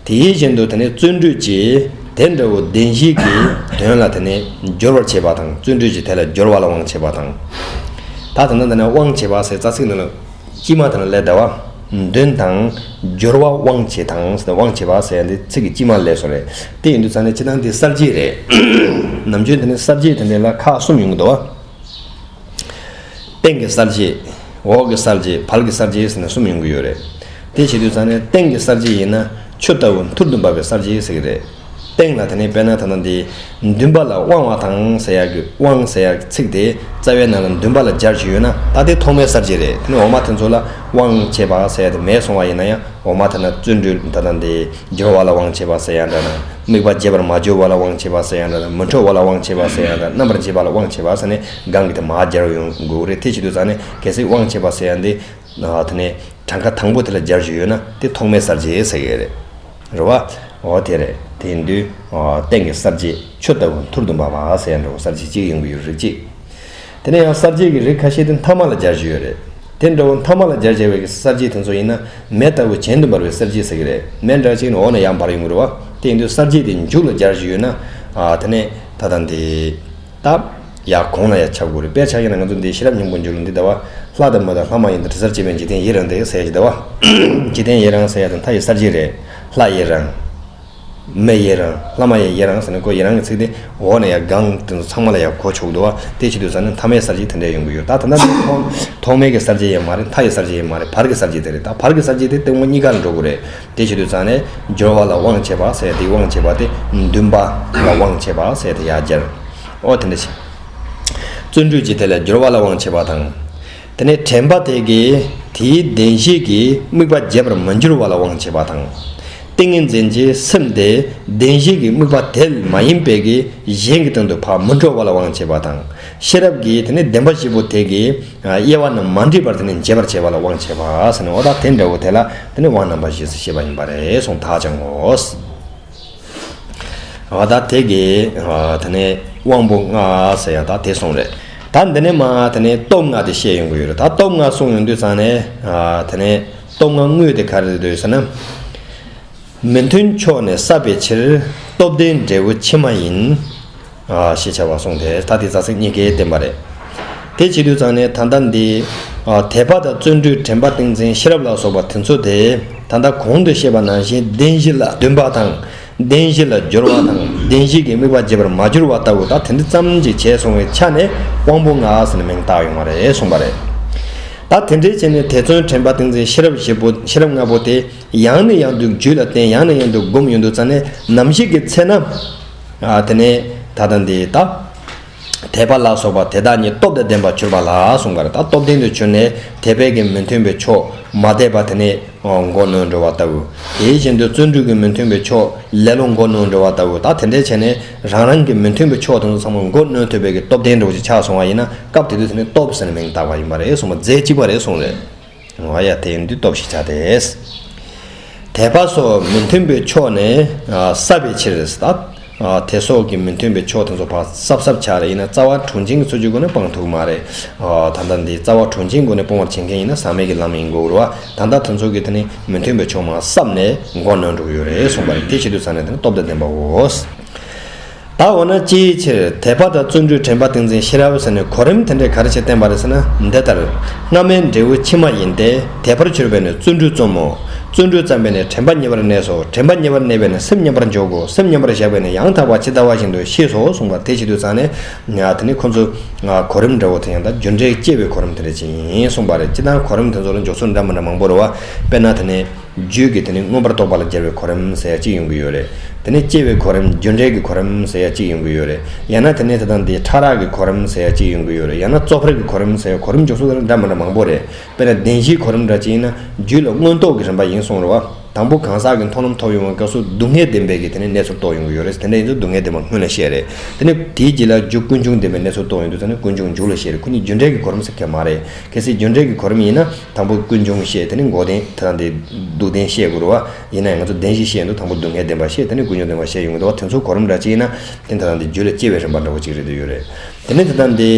དེ་བཞིན་དུ་དེ་ནས་བརྩོན་འགྲུས་ཀྱིས་དེ་འདྲ་བོ་བདེན་བཞི་གི་དོན་ལ་དེ་ནས་སྦྱོར་བར་བྱེད་པ་དང་། བརྩོན་འགྲུས་ཀྱིས་དེ་ལ་སྦྱོར་བ་ལ་དབང་བྱེད་པ་དང་། ད་དེ་ནས་དེ་ནས་དབང་བྱེད་པ་ཟེར་རྩ་ཚིག་ནང་ལ་དཀྱིལ་མ་དེ་ལ་སླེབས་ད་བ། འདུན་དང་སྦྱོར་བ་དབང་བྱེད་དང་ཟེར་ནས་དབང་བྱེད་པ་ཟེར་ཡ་འདི་ཚིག་གི་དཀྱིལ་མ་སླེབས་སོང་རེད། དེ་ཡིན་དུས་ཙང་ནས་སྤྱིར་བཏང་འདི་གསར་བརྗེ་རེད། ནམ་རྒྱུན་དེ་ནས་གསར་བརྗེ་དེ་འདྲ་ལ་ཁག་གསུམ་ཡོང་གི་འདུག་བ། སྟེང་གི་གསར་བརྗེ། འོག་གི་གསར་བརྗེ། བར་གྱི་གསར་བརྗེ་ཟེར་ནས་གསུམ་ཡོང་གི་ཡོད་རེད། དེ་བྱེད་དུས་ཙང་ནས་སྟེང་གི་གསར་བརྗེ་ཡིན་ན་ཆུ་ལྟ་བུ་ཐུར་དུ་འབབ་པའི་གསར་བརྗེ་ཟེར་གྱི་རེད། སྟེང་ལ་དེ་ནས་དཔེར་ན་ད་ལྟ་འདི་འདུན་པ་ལ་དབང་བ་དང་ཟེར་ཡག་གི་དབང་ཟེར་ཡག་ཚིག་དེ་རྩ་བའི་ནང་ལ་འདུན་པ་ལ་སྦྱར་བཞིན་ཡོད་ན་ད་དེ་ཐོག་མའི་གསར་བརྗེ་རེད། དེ་ནས་འོག་མ་དེ་ཚོ་ལ་དབང་བྱེད་པ་ཟེར་ཡག་དེ་མེད་སོང་བ་ཡིན་ན་ཡང་འོག་མ་དེ་ན་བརྩོན་འགྲུས་ད་ལྟ་འདི་སྦྱོར་བ་ལ་དབང་བྱེད་པ་ཟེར་ཡག་འདྲ་དང་། དམིགས་པ་བརྗེད་པར་མ་གྱུར་བ་ལ་དབང་བྱེད་པ་ཟེར་ཡག་འདྲ་དང་། མི་འཕྲོ་བ་ལ་དབང་བྱེད་པ་ཟེར་ཡག་འདྲ། རྣམ་པར་འབྱེད་པ་ལ་དབང་བྱེད་པ་ཟེར་ནས་གང་གི་དེ་མ་སྦྱར་ཡོང་དགོས་རེད། དེ་བྱེད་དུས་ཙང་ནས་གལ་སྲིད་དབང་བྱེད་པ་ཟེར་ཡག་འདི། ཨ། དེ་ནས་གྲངས་ཀ་དང་པོ་དེ་ལ་སྦྱར་བཞིན་ཡོད་ན་དེ་ཐོག་མའི་གསར་བརྗེ་ཟེར་གྱི་རེད། རེད་བ། འོ་དེ་རེད། དེ་ཡིན་དུས། ཨ། སྟེང་གི་གསར་བརྗེ་ཆུ་ལྟ་བུ་མཐུར་དུ་འབབ་པ་ཟེར་ཡག་འདྲ་བོ་གསར་བརྗེ་གཅིག་ཡོང་གི་ཡོད། རིགས་གཅིག་དེ་ནས་ཡང་གསར་བརྗེ་གི་རིགས་ཁ་ཤས་དེ་མཐའ་མ་ལ་སྦྱར་བཞིན་ཡོད་རེད། དེ་འདྲ་བོ་མཐའ་མ་ལ་སྦྱར་བཞིན་པའི་གསར་བརྗེ་དེ་ཚོ་ཡིན་ན་མེ་ལྟ་བུ་གྱེན་དུ་འབར་བའི་གསར་བརྗེ་ཟེར་གྱི་རེད། མེ་འདྲ་ཅིག་ནི་འོག་ནས་ཡར་འབར་ཡོང་གི་རེད་བ། དེ་ཡིན་དུས་གསར་བརྗེ་དེ་མཇུག་ལ་སྦྱར་བཞིན་ཡོད་ན། ཨ། དེ་ནས་ད་ལྟ་འདི། ད། ཡར་གོང་ལ་ཡར་ཁྱབ་དགོས་རེད། དཔེར་ཆ་བཞག་ན་ང་ཚོ་འདི་ཤེས་རབ་སྙིང་པོ་འཇུག་ལ་འདི་ལྟ་བ། ལྷ་དང་མི་དང་ལྷ་མ་ཡིན་དང་། དྲི་ཟར་བཅས་པའི་འཇིག་རྟེན་ཡི་རང་སྟེ་ཟེར་གྱི་ལྟ་བ། འཇིག་རྟེན་ཡི་རང་ཟེར་ཡག་དེ་མཐའ་ཡི་གསར་བརྗེ་རེད། ལྷ་ཡི་རང་། མི་ཡི་རང་། ལྷ་མ་ཡིན་ཡི་རང་ཟེར་ནས་ཁོ་ཡི་རང་གི་ཚིག་དེ་འོག་ནས་ཡར་སྒང་དེ་ཚོ་ཚང་མ་ལ་ཡར་གོ་ཆོག་འདུག་བ། དེ་བྱེད་དུས་ཙང་ནས་མཐའ་མའི་གསར་བརྗེ་དེ་འདྲ་ཡོང་གི་ཡོད། ད་ད་ལྟ་འདི་ཐོག་ཐོག་མའི་གི་གསར་བརྗེ་ཡང་མ་རེད། མཐའ་ཡི་གསར་བརྗེ་ཡང་མ་རེད། བར་གི་གསར་བརྗེ་དེ་རེད། ད་བར་གི་གསར་བརྗེ་དེ་སྟེང་མ་གཉིས་ཀ་ལ་འགྲོ་གི་རེད། དེ་བྱེད་དུས་ཙང་ནས་སྦྱོར་བ་ལ་དབང་བྱེད་པ་ཟེར་དེ། དབང་བྱེད་པ་དེ་འདུན་པ་ལ་དབང་བྱེད་པ་ཟེར་དེ་ཡར་སྦྱར། ཨོ་དེ་འདྲ་བྱས། བརྩོན་འགྲུས་ཀྱི་དེ་ལ་སྦྱོར་བ་ལ་དབང་བྱེད་པ་དང་། དེ་ནས་དྲན་པ་དེ་གིས་དེའི་བདེན་བཞི་གི་དམིགས་པ་བརྗེད་པར་མི་འགྱུར་བ་ལ་དབང་བྱེད་པ་དང་། ཏིང་ངེ་འཛིན་གྱི་སེམས་དེ་བདེན་བཞི་གི་དམིགས་པ་དེ་ལས་མ་ཡིན་པའི་གི་གཞན་གྱི་སྟེང་དུ་ཕར་མི་འགྲོ་བ་ལ་དབང་བྱེད་པ་དང་། ཤེས་རབ་ཀྱི་དེ་ནས་བདེན་པ་བཞི་པོ་དེ་གིས་དབྱེ་བ་རྣམས་མ་འདྲེས་པར་དེ་ནས་འབྱེད་པར་བྱེད་པ་ལ་དབང་བྱེད་པ་ཟེར་ནས། འོ་ད་དེ་འདྲ་བོ་དེ་ལ་དེ་ནས་དབང་རྣམ་པ་བཞི་ཟེར་བཤད་པ་ཡིན་པ་རེད་གསུངས། ད་ཅང་ངོ་། འོ་ད་དེ་གི་དེ་ནས་དབང་པོ་ལྔ་ཟེར་ཡག་ད་དེ་གསུངས་རེད། ད་འདི་ནས་མ་དེ་ནས་སྟོབས་ལྔ་དེ་བཤད་ཡོང་གི་ཡོད་རེད། ད་སྟོབས་ལྔ་གསུངས་ཡོང་དུས་ཙང་ནས་དེ་ནས་སྟོབས་ལྔ་དངོས་དེ་ག་རེ་རེད་འདུག་ཟེར་ན། མི་མཐུན་ཕྱོགས་ནས་བསྲབས་པའི་ཕྱིར། སྟོབས་ལྡན་འབྲས་བུ་ཕྱི་མ་ཡིན། ཞེས་བྱ་བ་གསུངས་ཏེ། ད་དེ་རྩ་ཚིག་གཉིས་ཀའི་བསྟན་པ་རེད། དེ་བྱེད་དུས་ཙང་ནས་ད་ལྟ་འདི། དད་པ་དང་བརྩོན་འགྲུས་དྲན་པ་ཏིང་འཛིན་ཤེས་རབ་ལ་སོགས་པ་དེ་ཚོ་དེ། ད་ལྟ་གོང་དུ་བཤད་པ་ནང་བཞིན་བདེན་བཞི་ལ་འདུན་པ་དང་། བདེན་བཞི་ལ་སྦྱོར་བ་དང་། བདེན་བཞི་གི་དམིགས་པ་བརྗེད་པར་མ་གྱུར་བ་ལྟ་བུ་དང་དེ་འདྲ་ཙམ་ཅིག་བྱས་སོང་བའི་ཆ་ནས་དབང་པོ་ལྔ་ཟེར་ནས་མིང་བཏགས་ཡོང་བ་རེད་གསུངས་པ་རེད། ད་དེ་འདྲའི་བྱས་ནས་དད་བརྩོན་དྲན་པ་ཏིང་འཛིན་ཤེས་རབ་བཞི་པོ། ཤེས་རབ་ལྔ་པོ་དེ། ཡང་ནས་ཡང་དུ་རྒྱུད་ལ་བསྟེན། ཡང་ནས་ཡང་དུ་སྒོམ་ཡོང་དུས་ཙང་ནས་ནམ་ཞིག་གི་ཚེ་ན། ཨ། དེ་ནས་ད་ལྟ་འདི་ད། དད་པ་ལ་སོགས་པ་དེ་དག་ཉིད་སྟོབས་དང་ལྡན་པར་གྱུར་པ་ལ་གསུངས་པ་རེད། ད་སྟོབས་ལྡན་དུ་གྱུར་ནས་དད་པའི་གི་མི་མཐུན་པའི་ཕྱོགས་མ་དད་པ་དེ་ནས་མགོ་གནོན་འགྲོ་བ་ལྟ་བུ། དེ་བཞིན་དུ་བརྩོན་འགྲུས་ཀྱི་མི་མཐུན་པའི་ཕྱོགས་ལེ་ལོ་མགོ་གནོན་འགྲོ་བ་ལྟ་བུ། ད་དེ་འདྲའི་བྱས་ནས་རང་རང་གི་མི་མཐུན་པའི་ཕྱོགས་དེ་ཚོ་ཚང་མ་མགོ་གནོན་ཐུབ་པའི་གི་སྟོབས་ལྡན་འདྲ་བོ་ཅིག་ཆགས་སོང་བ་ཡིན་ན་སྐབས་དེ་དུས་དེ་ནས་སྟོབས་ཟེར་ནས་མིང་བཏགས་པ་ཡིན་པ་རེད་གསུངས་པ། རྫས་གཅིག་པ་རེད་གསུངས་རེད། འོ་ཡ། དེ་ཡིན་དུས་སྟོབས་ཞེས་བྱ་སྟེ། དད་པ་སོགས་མི་མཐུན་པའི་ཕྱོགས་ནས་བསྲབས་པའི་ཕྱིར། ད་དེ་སོགས་ཀྱི་མི་མཐུན་པའི་ཕྱོགས་དེ་ཚོ་ཕར་བསྲབས་བསྲབས་བྱས་རེད། ཡིན་ན་རྩ་བ་དྲུང་ཆེན་གྱི་ཚུལ་གྱི་སྒོ་ནས་སྤང་ཐུབ་ཀྱི་མ་རེད། ད་ལྟ་འདི་རྩ་བ་དྲུང་ཆེན་སྒོ་ནས་སྤོང་བར་བྱེད་མཁན་ཡིན་ན་ཟག་མེད་ཀྱི་ལམ་ཡིན་དགོས་རེད་བ། ད་ལྟ་དེ་ཚོ་གི་དེ་ནི་མི་མཐུན་པའི་ཕྱོགས་མར་བསྲབས་ནས་མགོ་གནོན་འགྲོ་གི་ཡོད་རེད་གསུངས་པ་རེད། དེ་བྱེད་དུས་ཙང་ནས་དེ་ནི་སྟོབས་དང་ལྡན་པའོ། ད་འོ་ན་ཅིའི་ཕྱིར་དད་པ་དང་བརྩོན་འགྲུས་དྲན་པ་ཏིང་འཛིན་ཤེས་རབ་ཟེར་ནས་གོ་རིམ་དེ་འདྲས་ག་རེ་བྱས་བསྟན་པ་རེད་ཟེར་ན། འདི་ལྟར། སྔ་མའི་འབྲས་བུ་ཕྱི་མ་ཡིན་ཏེ། དད་པར་གྱུར་པས་ནི་བརྩོན་འགྲུས་རྩོམ་མོ། བརྩོན་འགྲུས་བརྩམས་པས་ནི་དྲན་པ་ཉེ་བར་གནས་སོ། དྲན་པ་ཉེ་བར་གནས་པས་ནི་སེམས་མཉམ་པར་འཇོག་གོ། སེམས་མཉམ་པར་བཞག་པས་ནི་ཡང་དག་པ་ཇི་ལྟ་བ་བཞིན་དུ་ཤེས་སོ་གསུངས་པ། དེ་བྱེད་དུས་ཙང་ནས་དེ་ནི་ཁོ་ཚོ་གོ་རིམ་འདྲ་བོ་དེ་ཡང་ད་རྒྱུ་འབྲས་སྐྱེ་བའི་གོ་རིམ་དེ་འདྲ་ཅིག་ཡིན་གསུངས་པ་རེད། སྤྱིར་བཏང་གོ་རིམ་དེ་ཚོ་ལ་འཇོག་ཚུལ་འདྲ་མི་འདྲ་མང་པོ་རེད་བ། དཔེར་ན་དེ་ནི། རྒྱུད་ཀྱི་དེ་ནི་མངོན་པར་རྟོགས་པ་ལ་སྦྱར་བའི་གོ་རིམ་ཟེར་ཡ་གཅིག་ཡོང་གི་ཡོད་རེད། དེ་ནི་སྐྱེ་བའི་གོ་རིམ། རྒྱུ་འབྲས་ཀྱི་གོ་རིམ་ཟེར་ཡ་གཅིག་ཡོང་གི་ཡོད་རེད། ཡང་ན་དེ་ནི་དེ་དང་དེ་ཕྲ་རགས་ཀྱི་གོ་རིམ་ཟེར་ཡ་གཅིག་ཡོང་གི་ཡོད་རེད། ཡང་ན་གཙོ་ཕལ་གྱི་གོ་རིམ་ཟེར་ཡ། གོ་རིམ་འཇོག་ཚུལ་དེ་འདྲ་མི་འདྲ་མང་པོ་རེད། དཔེར་ན་བདེན་བཞིའི་གོ་རིམ་འདྲ་གཅིག་ཡིན་ན་རྒྱུད་ལ་མངོན་རྟོགས་ཀྱི་རིམ་པ་ཡིན་གསུངས་རེད་བ། དང་པོ་གང་ཟག་གི་མཐོང་ལམ་ཐོབ་ཡོང་བའི་སྐབས་སུ་སྡུག་བསྔལ་བདེན་པའི་གི་དེ་ནི་གནས་ཚུལ་རྟོགས་ཡོང་གི་ཡོད་རེད། དེ་འདྲ་ཡིན་ཚེ་སྡུག་བསྔལ་བདེན་པ་སྔོན་ལ་བཤད་རེད། དེ་ནི་དེའི་རྗེས་ལ་རྒྱུ་ཀུན་འབྱུང་བདེན་པའི་གནས་ཚུལ་རྟོགས་ཡོང་དུས་ཙང་ནི་ཀུན་འབྱུང་མཇུག་ལ་བཤད་རེད། ཁོ་གཉིས་རྒྱུ་འབྲས་ཀྱི་གོ་རིམ་ཟེར་མཁན་མ་རེད། གལ་སྲིད་རྒྱུ་འབྲས་ཀྱི་གོ་རིམ་ཡིན་ན། དང་པོ་ཀུན་འབྱུང་བཤད། དེ་ནས་འགོག་བདེན། དེ་དང་དེ་སྡུག་བདེན་བཤད་དགོས་རེད་བ། ཡིན་ན་ཡང་ང་ཚོ་བདེན་བཞི་བཤད་འདུག་དང་པོ་སྡུག་བསྔལ་བདེན་པ་བཤད། དེ་ནས་ཀུན་འབྱུང་བདེན་པ་བཤད་ཡོང་གི་འདུག་བ། དེ་ཚོ་གོ་རིམ་འདྲ་ཅིག་ཡིན་ན་དེ་ད་ལྟ་འདི་རྒྱུད་ལ་སྐྱེ་བའི་རིམ་པ་འདྲ་བོ་ཅིག་རེད་འདོད་ཡོད་རེད། དེ་ནས་དེ་ད་འདི་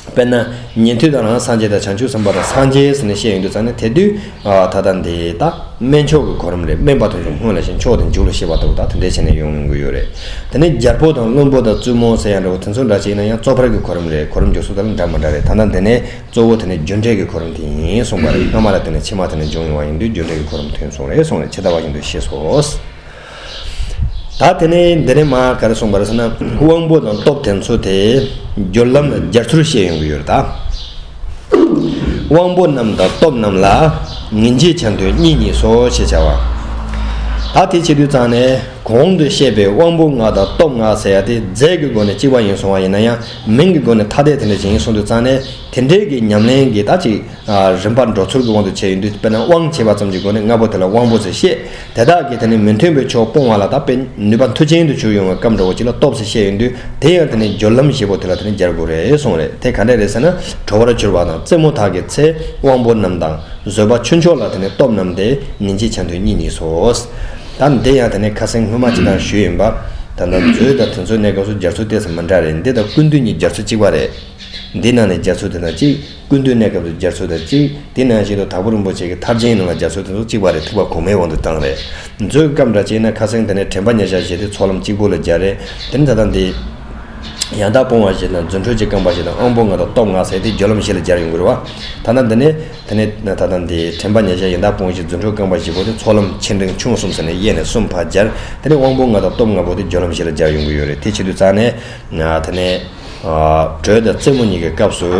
དཔེར་ན་ཉན་ཐོས་དང་རང་སངས་རྒྱས་དང་བྱང་ཆུབ་སེམས་དཔའ་དང་སངས་རྒྱས་ཟེར་ནས་བཤད་ཡོང་དུས་ཙང་ནས་དེ་དུས་ད་ལྟ་འདི་ད་དམན་མཆོག་གི་གོ་རིམ་རེད། དམན་པ་དེ་ཚོ་སྔོན་ལ་བཤད། མཆོག་དེ་མཇུག་ལ་བཤད་པ་ལྟ་བུ་ད་དེ་འདྲས་བྱས་ནས་ཡོང་ཡོང་གི་ཡོད་རེད། དེ་ནས་རྒྱལ་པོ་དང་བློན་པོ་དང་བཙུན་མོ་ཟེར་ཡ་འདྲ་བོ་དེ་ཚོ་འདྲ་ཅིག་ཡིན་ན་ཡང་གཙོ་ཕལ་གྱི་གོ་རིམ་རེད། གོ་རིམ་འཇོག་ཚུལ་དེ་ལ་འདྲ་མི་འདྲ་རེད། ད་ལྟ་འདི་ནས། གཙོ་བོ་དེ་ནི་རྒྱུ་འབྲས་ཀྱི་གོ་རིམ་དེ་ཡིན་གསུངས་པ་རེད། སྔ་མ་ལ་བརྟེན་ནས་ཕྱི་མ་དེ་ནི་འབྱུང་ཡོང་བ་ཡིན་དུས་རྒྱུ་འབྲས་ཀྱི་གོ་རིམ་ཐོན་སོང་རེད་གསུངས་རེད། ཇི་ལྟ་བ་བཞིན་དུ་ཤེས་སོ། ད་དེ་ནས་འདི་ནས་མ་ག་རེ་གསུངས་པ་རེད་ཟེར་ན། དབང་པོ་དང་སྟོབས་དེ་ཚོ་དེ་སྦྱོར་ལམ་ལ་སྦྱར་ཚུལ་བཤད་ཡོང་གི་ཡོད་རེད་ད། དབང་པོ་རྣམས་དང་སྟོབས་རྣམས་ལ་ངེས་འབྱེད་ཆ་མཐུན་གཉིས་གཉིས་སོ་ཞེས་བྱ་བ། ད་དེ་བྱེད་དུས་ཙང་ནས། གོང་དུ་བཤད་པའི་དབང་པོ་ལྔ་དང་སྟོབས་ལྔ་ཟེར་ཡ་དེ་རྫས་ཀྱི་སྒོ་ནས་གཅིག་པ་ཡིན་སོང་བ་ཡིན་ན་ཡང་མིང་གི་སྒོ་ནས་ཐ་དད་དེ་འདྲ་ཅིག་ཡིན་སོང་དུས་ཙང་ནས་དེ་འདྲའི་གི་ཉམས་ལེན་གྱི་ད་ཅིག་རིམ་པ་འགྲོ་ཚུལ་གྱི་དབང་དུ་བྱས་ཡོང་དུས་དཔེར་ན་དབང་བྱས་པ་ཙམ་གྱི་སྒོ་ནས་ལྔ་པོ་དེ་ལ་དབང་པོ་ཟེར་བཤད། དེ་དག་གིས་དེ་ནི་མི་མཐུན་པའི་ཕྱོགས་སྤོང་བ་ལ་ད་དཔེ་ནུས་པ་མཐུ་ཅན་དུ་གྱུར་ཡོང་བའི་སྐབས་འདྲ་བོ་ཅིག་ལ་སྟོབས་ཟེར་བཤད་ཡོང་དུས་དེ་ཡང་དེ་ནི་སྦྱོར་ལམ་བཞི་པོ་དེ་ལ་དེ་ནི་སྦྱར་དགོས་རེད་གསུངས་རེད། དེ་ག་འདྲ་རེད་ཟེར་ན་གྲོལ་བར་གྱུར་པ་དང་རྩེ་མོ་དག་གི་ཚེ་དབང་པོ་རྣམས་དང་། བཟོད་པ་ཆོས་མཆོག་ལ་དེ་ནི་སྟོབས་རྣམས་ཏེ་ཉིན་གཅིག་ཆ་མཐུན་གཉིས་གཉིས་སོ། ད་འདི་ཡང་དེ་ནི་ཁ་སང་སྔོན་མ་ཅིག་དང་ཞུས་ཡིན་པ། ད་ལྟ་མཛོད་དང་དེ་ཚོའི་གནས་སྐབས་སུ་སྦྱར་ཚུལ་ཏོག་ཙམ་མི་འདྲ་རེད། འདི་དང་ཀུན་བཏུས་གཉིས་སྦྱར་ཚུལ་གཅིག་པ་རེད། འདི་ནང་ནས་སྦྱར་ཚུལ་དེ་དང་གཅིག་ཀུན་བཏུས་གནས་སྐབས་སུ་སྦྱར་ཚུལ་དང་གཅིག་དེ་ནང་བཞིན་དུ་དྭགས་པོ་རིན་པོ་ཆེ་གི་ཐར་རྒྱན་ནང་ལ་སྦྱར་ཚུལ་དེ་ཚོ་གཅིག་པ་རེད། ཐེག་པ་གོང་མའི་དབང་དུ་བཏང་རེད། མཛོད་སྐབས་འདྲ་བྱས་ན་ཁ་སང་དེ་ནས་དྲན་པ་ཉེར་བཞག་བཞི་དེ་ཚོགས་ལམ་གཅིག་པོ་ལ་སྦྱར་རེད། དེ་ནི་ད་ལྟ་འདི། ཡང་དག་སྤོང་བ་བཞི་དང་རྫུ་འཕྲུལ་གྱི་རྐང་པ་བཞི་དང་དབང་པོ་ལྔ་དང་སྟོབས་ལྔ་ཟེར་དེ་སྦྱོར་ལམ་བཞི་ལ་སྦྱར་ཡོང་གི་རེད་བ། ད་ལྟ་འདི་ནས་དེ་ནས་ད་ལྟ་འདི་དྲན་པ་ཉེར་བཞག་ཡང་དག་སྤོང་བ་བཞི་རྫུ་འཕྲུལ་རྐང་པ་བཞི་པོ་དེ་ཚོགས་ལམ་ཆེ་འབྲིང་ཆུང་གསུམ་ཟེར་ནས་དབྱེ་ནས་གསུམ་ཕར་སྦྱར། དེ་ནས་དབང་པོ་ལྔ་དང་སྟོབས་ལྔ་པོ་དེ་སྦྱོར་ལམ་བཞི་ལ་སྦྱར་ཡོང་གི་ཡོད་རེད། དེ་བྱེད་དུས་ཙང་ནས་དེ་ནས། གྲོལ་དང་རྩེ་མོ་གཉིས་ཀྱི་སྐབས་སུ་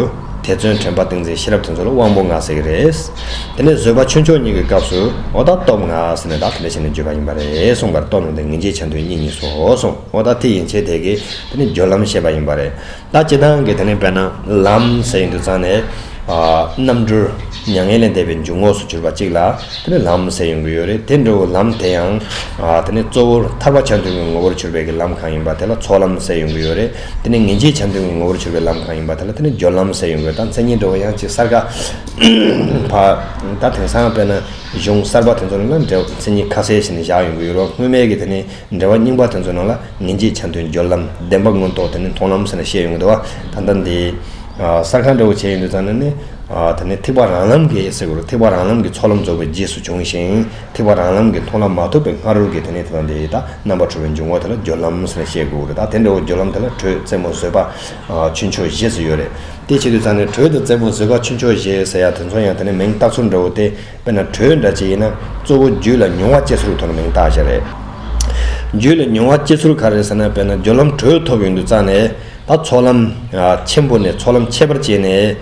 ཐེ་ཚོམ་དྲན་པ་ཏིང་འཛིན་ཤེས་རབ་དེ་ཚོ་ལ་དབང་པོ་ལྔ་ཟེར་གྱི་རེད། དེ་ནས་བཟོད་པ་ཆོས་མཆོག་གཉིས་ཀྱི་སྐབས་སུ་འོ་ད་སྟོབས་ལྔ་ཟེར་ནས་ད་དེ་འདྲ་བྱས་ནས་བརྗོད་པ་ཡིན་པ་རེད་གསུངས་པར་སྟོབས་རྣམས་ཏེ་ཉིན་གཅིག་ཆ་མཐུན་གཉིས་གཉིས་སོ་གསུངས། འོ་ད་དེ་ཡན་ཆད་དེ་གིས་དེ་ནི་སྦྱོར་ལམ་བཤད་པ་ཡིན་པ་རེད། ད་སྤྱིར་བཏང་གི་དེ་ནི་དཔེར་ན་ལམ་ཟེར་ཡོང་དུས་ཙང་ནས་རྣམ་གྲོལ་མྱ་ངན་ལས་འདས་པའི་འཇུག་ངོགས་སུ་གྱུར་པ་གཅིག་ལ་དེ་ནི་ལམ་ཟེར་ཡོང་གི་ཡོད་རེད། དེ་འདྲ་བོ་ལམ་དེ་ཡང་དེ་ནི་གཙོ་བོར་ཐར་པ་ཆ་མཐུན་གྱི་ངོ་བོར་གྱུར་པའི་གི་ལམ་གང་ཡིན་པ་དེ་ལ་ཚོགས་ལམ་ཟེར་ཡོང་གི་ཡོད་རེད། དེ་ནི་ངེས་འབྱེད་ཆ་མཐུན་གྱི་ངོ་བོར་གྱུར་པའི་ལམ་གང་ཡིན་པ་དེ་ལ་དེ་ནི་སྦྱོར་ལམ་ཟེར་ཡོང་གི་ཡོད། ད་མཚན་ཉིད་འདྲ་བོ་ཡང་ཅིག་གསར་ཁ་ཕ་ད་དེང་སང་དཔེར་ན་གཞུང་གསར་པ་དེ་ཚོ་ནང་ལ་འདྲ་མཚན་ཉིད་ཁ་གསལ་བྱས་ནས་བཞག་ཡོང་གི་ཡོད་རེད། སྔོན་མའི་གི་དེ་ནི་འགྲེལ་པ་རྙིང་པ་དེ་ཚོའི་ནང་ལ་ངེས་འབྱེད་ཆ་མཐུན་སྦྱོར་ལམ་བདེན་པ་མངོན་རྟོགས་དེ་ནི་མཐོང་ལམ་ཟེར་ནས་བཤད་ཡོང་གི་འདུག་བ། ད་ལྟ་འདི་གསར་ཁ་འདྲ་བོ་བྱས་ཡོང་དུས་ཙང་ནས་ནི་དེ་ནི་ཐེག་པ་རང་ལམ་གྱི་ཟེར་དགོས་རེད། ཐེག་པ་རང་ལམ་གྱི་ཚོགས་ལམ་རྫོགས་པའི་རྗེས་སུ་བྱུང་ཞིང་ཐེག་པ་རང་ལམ་གྱི་མཐོང་ལམ་མ་ཐོབ་པའི་སྔ་རོལ་གྱི་དེ་ནི་ད་ལྟ་འདི་ད་རྣམ་པར་གྲོལ་བའི་འཇུག་ངོགས་དེ་ལ་སྦྱོར་ལམ་ཟེར་ནས་བཤད་དགོས་རེད། ད་དེ་འདྲ་བོ་སྦྱོར་ལམ་དེ་ལ་གྲོལ་རྩེ་མོ་བཟོད་པ་ཆོས་མཆོག་བཞི་ཟེར་ཡོད་རེད། དེ་བྱེད་དུས་ཙང་ནས་གྲོལ་དང་རྩེ་མོ་བཟོད་པ་ཆོས་མཆོག་བཞི་ཟེར་ཡ་དེ་ཚོ་ཡང་དེ་ནི་མིང་བཏགས་ཚུལ་འདྲ་བོ་དེ། དཔེར་ན་གྲོལ་འདྲ་ཅིག་ཡིན་ན་གཙོ་བོ་རྒྱུད་ལ་མྱོང་བ་སྐྱེ་ཚུལ་གྱི་ཐོག་ནས་མིང་བཏགས་བཞག་རེད། རྒྱུད་ལ་མྱོང་བ་སྐྱེ་ཚུལ་ག་རེ་ཟེར་ན་དཔེར་ན་སྦྱོར་ལམ་གྲོལ་ཐོབ་ཡོང་དུས་ཙང་ནས་ད་ཚོགས་ལམ་ཆེན་པོ་ནས་ཚོགས་ལམ་ཁྱད་པར་བྱས་ནས་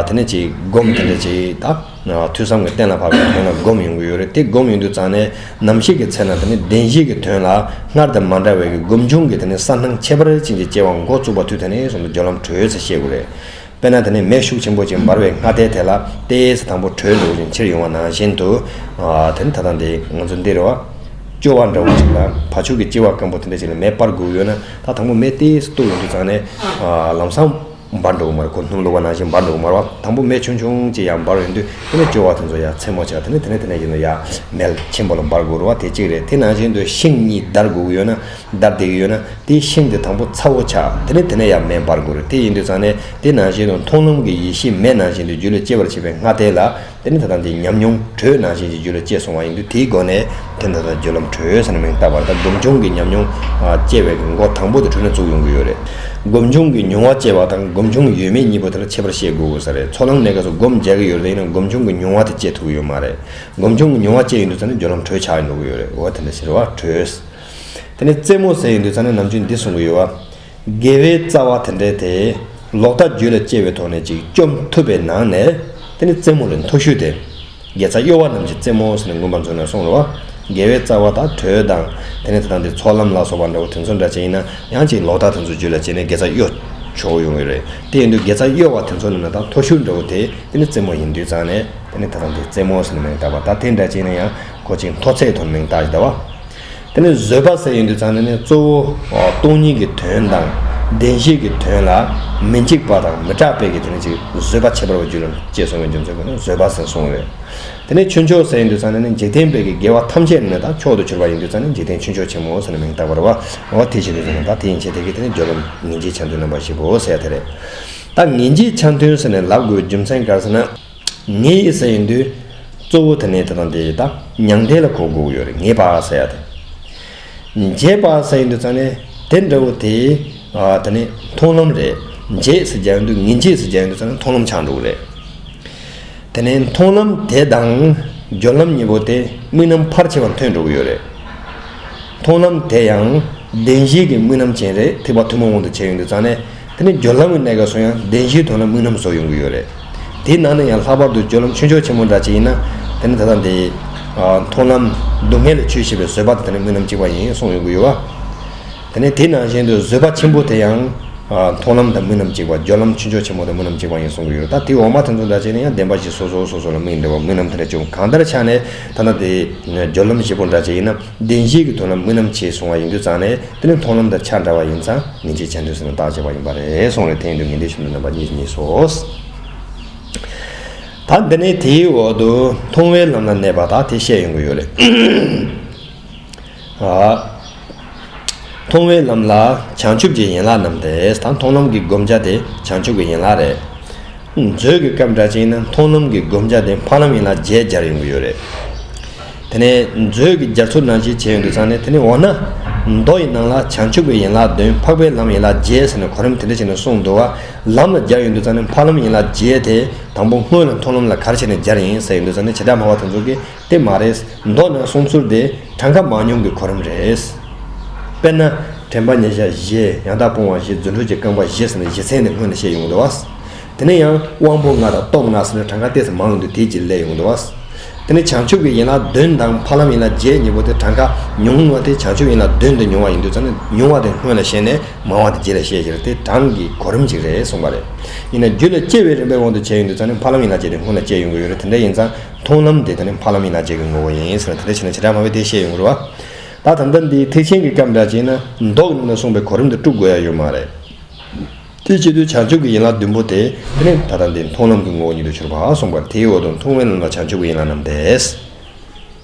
དེ་ནས་ཅིག་སྒོམ་དེ་འདྲ་ཅིག་ད་ཐོས་བསམ་གྱི་གཏན་ལ་ཕབ་པའི་དོན་ལ་སྒོམ་ཡོང་གི་ཡོད་རེད། དེ་སྒོམ་ཡོང་དུས་ཙང་ནས་ནམ་ཞིག་གི་ཚེ་ན་དེ་ནི་བདེན་བཞིའི་གི་དོན་ལ་སྔར་དང་མ་འདྲ་བའི་གི་སྒོམ་བྱུང་གི་དེ་ནི་གསལ་སྣང་ཁྱད་པར་ཅན་གྱི་སྐྱེ་བ་འགོ་བཙུགས་པ་དུས་དེ་ནས་བཟུང་དུ་སྦྱོར་ལམ་གྲོལ་ཟེར་བཤད་དགོས་རེད། དཔེར་ན་དེ་ནས་མེ་ཤུགས་ཆེན་པོ་ཅིག་འབར་བའི་སྔ་ལྟས་དེ་ལ་ཏོག་ཙམ་དང་པོ་དྲོད་འདྲ་བོ་ཅིག་འཁྱེར་ཡོང་བ་ནང་བཞིན་དུ། དེ་ནི་ད་ལྟ་འདི་ང་ཚོ་འདི་རེད་བ། ལྕི་བ་འདྲ་བོ་ཅིག་ལ་བ་ཕྱུགས་ཀྱི་ལྕི་བ་སྐམ་པོ་དེ་འདྲ་ཅིག་ལ་མེ་སྤར་དགོས་ཡོད་ན་ད་དང་པོ་མེ་ཏོག་ཙམ་གཏུགས་ཡོང་དུས་ཙང་ནས་ལམ་སང་འབར་འགྲོ་གི་མ་རེད། ཁོ་སྣུམ་བླུགས་པ་ནང་བཞིན་འབར་འགྲོ་གི་མ་རེད་བ། དང་པོ་མེ་ཆུང་ཆུང་ཅིག་ཡར་འབར་ཡོང་དུས་དེ་ནས་ལྕི་བ་དེ་ཚོ་ཡར་མཚན་མོ་ཆགས། དེ་ནས་དེ་ནས་དེ་ནས་ཡིན་ན་ཡར་མེ་ཆེན་པོ་ལ་འབར་དགོས་རེད་བ། དེ་གཅིག་རེད། དེ་ནང་བཞིན་དུ་ཤིང་གཉིས་འདར་དགོས་ཀྱི་ཡོད་ན་འདར་བསྡད་ཀྱི་ཡོད་ན། དེའི་ཤིང་དེ་དང་པོ་ཚ་བོ་ཆགས། དེ་ནས་དེ་ནས་ཡར་མེ་འབར་དགོས་རེད། དེ་ཡིན་དུས་ཙང་ནས་དེ་ནང་བཞིན་དུ་མཐོང་ལམ་གྱི་ཡེ་ཤེས་མེ་ནང་བཞིན་དུ་རྒྱུད་ལ་སྐྱེ་བར་བྱེད་པའི་སྔ་ལྟས་ལ་དེ་ནི་ད་ལྟ་འདི་ཉམས་མྱོང་དྲོད་ནང་བཞིན་གྱི་རྒྱུད་ལ་སྐྱེས་སོང་བ་ཡིན་དུས་དེའི་སྒོ་ནས་དེ་ད་ལྟ་སྦྱོར་ལམ་དྲོད་ཟེར་ནས་མིང་བཏགས་པ་རེད། ད་སྒོམ་བྱུང་གི་ཉམས་མྱོང་སྐྱེ་བའི་གི་འགོ་དང་པོ་དེ་དྲོད་ནས་བཙུགས་ཡོང་གི་ཡོད་རེད། སྒོམ་བྱུང་གི་མྱོང་བ་སྐྱེ་བ་དང་སྒོམ་བྱུང་གི་ཡོད་མེད་གཉིས་པོ་དེ་ལ་ཁྱད་པར་བཤད་དགོས་དགོས་ས་རེད། ཚོགས་ལམ་གནས་སྐབས་སུ་སྒོམ་རྒྱག་གི་ཡོད་རེད། ཡིན་ན་སྒོམ་བྱུང་གི་མྱོང་བ་དེ་སྐྱེ་ཐུབ་ཀྱི་ཡོད་མ་རེད། སྒོམ་བྱུང་གི་མྱོང་བ་སྐྱེ་ཡོང་དུས་ཙང་ནས་སྦྱོར་ལམ་དྲོད་ཆགས་ཡོང་གི་ཡོད་རེད། འོ་དེ་འདྲ་ཞིག་རེད་བ། དྲོད། དེ་ནས་རྩེ་མོ་ཟེར་ཡོང་དུས་ཙང་ནས་ནམ་རྒྱུན་འདི་གསུང་གི་ཡོད་བ། དགེ་བའི་རྩ་བ་དེ་འདྲའི་དེ་ལོག་ལྟ་རྒྱུད་ལ་སྐྱེ་བའི་ཐོག་ནས་ཅིག་བཅོམ་ཐུབ་པའི་ནང་ནས་དེ་ནི་རྩེ་མོ་རེད། མཐོ་ཤོས་དེ། དགེ་རྩ་གཡོ་བ་རྣམས་ཀྱི་རྩེ་མོ་ཟེར་ནས་མངོན་པ་མཛོད་ནས་གསུངས་རེད་བ། དགེ་བའི་རྩ་བ་དང་དྲོད་དང་དེ་ནས་དེ་དང་དེ་ཚོགས་ལམ་ལ་སོགས་པ་འདྲ་བོ་དེ་ཚོ་འདྲ་ཅིག་ཡིན་ན་ཡང་ཅིག་ལོག་ལྟ་དེ་ཚོ་རྒྱུད་ལ་སྐྱེས་ནས་དགེ་རྩ་གཡོ་ཆོག་ཡོང་གི་རེད། དེ་ཡིན་དུས་དགེ་རྩ་གཡོ་བ་དེ་ཚོ་ནི་ན་ད་མཐོ་ཤོས་འདྲ་བོ་དེ་དེ་ནི་རྩེ་མོ་ཡིན་དུས་ཙང་ནས་དེ་ནི་དེ་དང་དེ་རྩེ་མོ་ཟེར་ནས་མིང་བཏགས་པ། ད་དེ་འདྲ་ཅིག་ཡིན་ན་ཡང་ཁོ་ཅིག་མཐོ་ཚད་ཐོག་ནས་མིང་བཏགས་ཤིག་ད་བ། དེ་ནས་བཟོད་པ་ཟེར་ཡོང་དུས་ཙང་ནས་ནི་གཙོ་བོ་སྟོང་ཉིད་ཀྱི་དོན་དང་བདེན་བཞི་གི་དོན་ལ་མི་འཇིགས་པ་དང་མི་སྐྲག་པའི་གི་དེ་ནི་ཅིག་བཟོད་པ་ཁྱད་པར་བ་རྒྱུད་ལ་སྐྱེས་སོང་བའི་རྒྱུ་མཚན་ཁོ་ནི་བཟོད་པ་ཟེར་གསུངས་རེད། དེ་ནས་ཆོས་མཆོག་ཟེར་ཡོང་དུས་ཙང་ནས་ནི་འཇིག་རྟེན་པའི་གི་དགེ་བ་ཐམས་ཅད་ནི་ད་མཆོག་ཏུ་གྱུར་པ་ཡིན་དུས་ཙང་ནས་འཇིག་རྟེན་ཆོས་མཆོག་ཆེན་མོ་ཟེར་ནས་མིང་བཏགས་པ་རེད་བ། འོ་དེ་བྱེད་དུས་ཙང་ནས་ད་དེ་ཡན་ཆད་དེ་གི་དེ་ནི་སྦྱོར་ལམ་ངེས་འབྱེད་ཆ་མཐུན་རྣམ་པ་བཞི་པོ་ཟེར་ཡ་དེ་རེད། ད་ངེས་འབྱེད་ཆ་མཐུན་ཟེར་ནས་ལབ་དགོས་རྒྱུ་མཚན་ག་རེ་ཟེར་ན། ངེས་ཟེར་ཡོང་དུས་གཙོ་བོ་དེ་ནས་དེ་དང་དེ་ད་མྱང་འདས་ལ་གོ་དགོས་ཀྱི་ཡོད་རེད། ངེས་པ་ཟེར་ཡ་དེ། འབྱེད་པ་ཟེར་ཡོང་དུས་ཙང་ནས་དེ་འདྲ་བོ་དེ་དེ་ནས་མཐོང་ལམ་རེད། འབྱེད་ཟེར་རྒྱག་ཡོང་དུས་ངེས་འབྱེད་ཟེར་རྒྱག་ཡོང་དུས་ཙང་ནས་མཐོང་ལམ་ཆགས་འགྲོ་གི་རེད། དེ་ནས་མཐོང་ལམ་དེ་དང་སྦྱོར་ལམ་གཉིས་པོ་དེ་དམིགས་རྣམ་ཕལ་ཆེ་བ་མཐུན་འགྲོ་གི་ཡོད་རེད། མཐོང་ལམ་དེ་ཡང་བདེན་བཞིའི་གི་དམིགས་རྣམ་ཅན་རེད། ཐེག་པ་ཐུན་མོང་དབང་དུ་བྱས་ཡོང་དུས་ཙང་ནས་དེ་ནི་སྦྱོར་ལམ་གྱི་གནས་སྐབས་སུ་ཡང་བདེན་བཞིའི་དོན་ལ་དམིགས་རྣམ་བཟོ་ཡོང་གི་ཡོད་རེད། དེའི་ནང་ནས་ཡང་ལྷག་པར་དུ་སྦྱོར་ལམ་ཆོས་མཆོག་ཆེན་མོ་འདྲ་ཅིག་ཡིན་ན་དེ་ནི་ད་ལྟ་འདི་ མཐོང་ལམ་སྡུག་བསྔལ་ལས་ཆོས་ཤེས་པའི་བཟོད་པ་དེ་དེ་ནི་སྨོན་ལམ་གཅིག་པ་ཡིན་གསུངས་ཡོང་གི་ཡོད་པ། དེ་ནས་དེ་ནང་བཞིན་དུ་བཟོད་པ་ཆེན་པོ་དེ་ཡང་མཐོང་ལམ་དང་སྨོན་ལམ་གཅིག་པ། སྦྱོར་ལམ་ཆོས་མཆོག་ཆེན་པོ་དང་སྨོན་ལམ་གཅིག་པ་ཡིན་གསུངས་ཀྱི་ཡོད། ད་དེ་འོག་མ་དེ་ཚོ་འདྲ་བྱས་ནས་ཡང་བདེན་པ་བཞི་སོ་སོ་སོ་སོ་ལ་དམིགས་འདྲ་བ་སྨོན་ལམ་དེ་འདྲ་བྱུང་། གང་ལྟར་ཆ་ནས་ད་ལྟ་དེ་སྦྱོར་ལམ་བཞི་པོ་འདྲ་བྱས་ཡིན་ན་བདེན་བཞི་གི་དོན་ལ་སྨོན་ལམ་བྱས་གསུང་བ་ཡིན་དུས་ཙང་ནས་དེ་ནི་མཐོང་ལམ་དང་ཆ་འདྲ་བ་ཡིན་ཙང་ངེས་འབྱེད་ཆ་མཐུན་ཟེར་ནས་བཏགས་བྱས་པ་ཡིན་པ་རེད་གསུངས་རེད། དེ་ཡིན་དུས་ངེས་འབྱེད་ཆ་མཐུན་རྣམ་པ་གཉིས་གཉིས་སོ། ད་འདི་ནས་དེའི་འོག་ཏུ་མཐོང་བའི་ལམ་ལ་གནས་པ་དག་དེ་བཤད་ཡོང་གི་ཡོད་རེད། མཐོང་བའི་ལམ་ལ་བྱང་ཆུབ་ཀྱི་ཡན་ལག་རྣམས་ཏེ། ད་མཐོང་ལམ་གྱི་བསྒོམ་བྱ་དེ་བྱང་ཆུབ་ཀྱི་ཡན་ལག་རེད། མཛོད་ཀྱི་སྐབས་འདྲ་ཅིག་ན་མཐོང་ལམ་གྱི་བསྒོམ་བྱ་དེ་འཕགས་ལམ་ཡན་ལག་བརྒྱད་སྦྱར་ཡོང་གི་ཡོད་རེད། དེ་ནས་མཛོད་ཀྱི་སྦྱར་ཚུལ་ནང་བཞིན་བྱས་ཡོང་དུས་ཙང་ནས་དེ་ནས་འོ་ན་མདོ་ཡི་ནང་ལ་བྱང་ཆུབ་ཀྱི་ཡན་ལག་བདུན། འཕགས་པའི་ལམ་ཡན་ལག་བརྒྱད་ཟེར་ནས་གོ་རིམ་དེ་འདྲ་བྱས་ནས་གསུངས་འདུག་བ། ལམ་ལ་སྦྱར་ཡོང་དུས་ཙང་ནས་འཕགས་ལམ་ཡན་ལག་བརྒྱད་དེ་དང་པོ་སྔོན་ལ་མཐོང་ལམ་ལ་ག་རེ་བྱས་ནས་སྦྱར་ཡིན་ཟེར་ཡོང་དུས་ཙང་ནས་བྱེ་བྲག་སྨྲ་བ་དེ་ཚོ་གིས། དེ་མ་རེད། མདོ་ནང་གསུང་ཚུལ་དེ་གྲངས་ཀ་མང་ཉུང་གི་གོ་རིམ་རེད། དཔེར་ན། དྲན་པ་ཉེར་བཞག་བཞི། ཡང་དག་སྤོང་བ་བཞི། རྫུ་འཕྲུལ་གྱི་རྐང་པ་བཞི་ཟེར་ནས་བཞི་ཚན་དེ་སྔོན་ནས་བཤད་ཡོང་གི་འདུག་བ། དེ་ནས་ཡང་དབང་པོ་ལྔ་དང་སྟོབས་ལྔ་ཟེར་ནས་གྲངས་ཀ་ཏོག་ཙམ་མང་ཡོང་དུས་དེའི་རྗེས་སླེབས་ཡོང་གི་འདུག་བ། དེ་ནས་བྱང་ཆུབ་ཀྱི་ཡན་ལག་བདུན་དང་འཕགས་ལམ་ཡན་ལག་བརྒྱད་གཉིས་པོ་དེ་གྲངས་ཀ་ཉུང་བ་དེ་བྱང་ཆུབ་ཡན་ལག་བདུན་དེ་ཉུང་བ་ཡིན་དུས་ཙང་ནས་ཉུང་བ་དེ་སྔོན་ལ་བཤད་ནས་མང་བ་དེ་རྗེས་ལ་བཤད་ཀྱི་རེད། དེ་གྲངས་ཀྱི་གོ་རིམ་ཅིག་རེད་གསུངས་པ་རེད། ཡིན་ན་རྒྱུད་ལ་སྐྱེ་བའི་རིམ་པའི་དབང་དུ་བྱས་ཡོང་དུས་ཙང་ནས་འཕགས་ལམ་ཡན་ལག་བརྒྱད་དེ་སྔོན་ལ་སྐྱེ་ཡོང་གི་ཡོད་རེད། དེ་འདྲ་ཡིན་ཙང་། མཐོང་ལམ་དེ་དེ་ནི་འཕགས་ལམ་ཡན་ལག་བརྒྱད་ཀྱི་ངོ་བོ་ཡིན་ཟེར་ན་དེ་འདྲ་བྱས་ན་བྱེ་བྲག་སྨྲ་བས་དེ་བཤད་ཡོང་གི་རེད་བ། ད་ད་ལྟ་འདི་ཐེག་ཆེན་གྱི་སྐབས་འདྲ་བྱས་ན་མདོ་གི་ནང་ན་གསུངས་པའི་གོ་རིམ་དེ་དཀྲུག་དགོས་ཡ་ཡོད་མ་རེད། དེ་བྱེད་དུས་བྱང་ཆུབ་ཀྱི་ཡན་ལག་བདུན་པོ་དེ་དེ་ནི་ད་ལྟ་འདི་མཐོང་ལམ་གྱི་ངོ་བོ་ཉིད་དུ་གྱུར་པ་གསུངས་པར། དེའི་འོག་ཏུ་མཐོང་བའི་ལམ་ལ་བྱང་ཆུབ་ཀྱི་ཡན་ལག་རྣམས་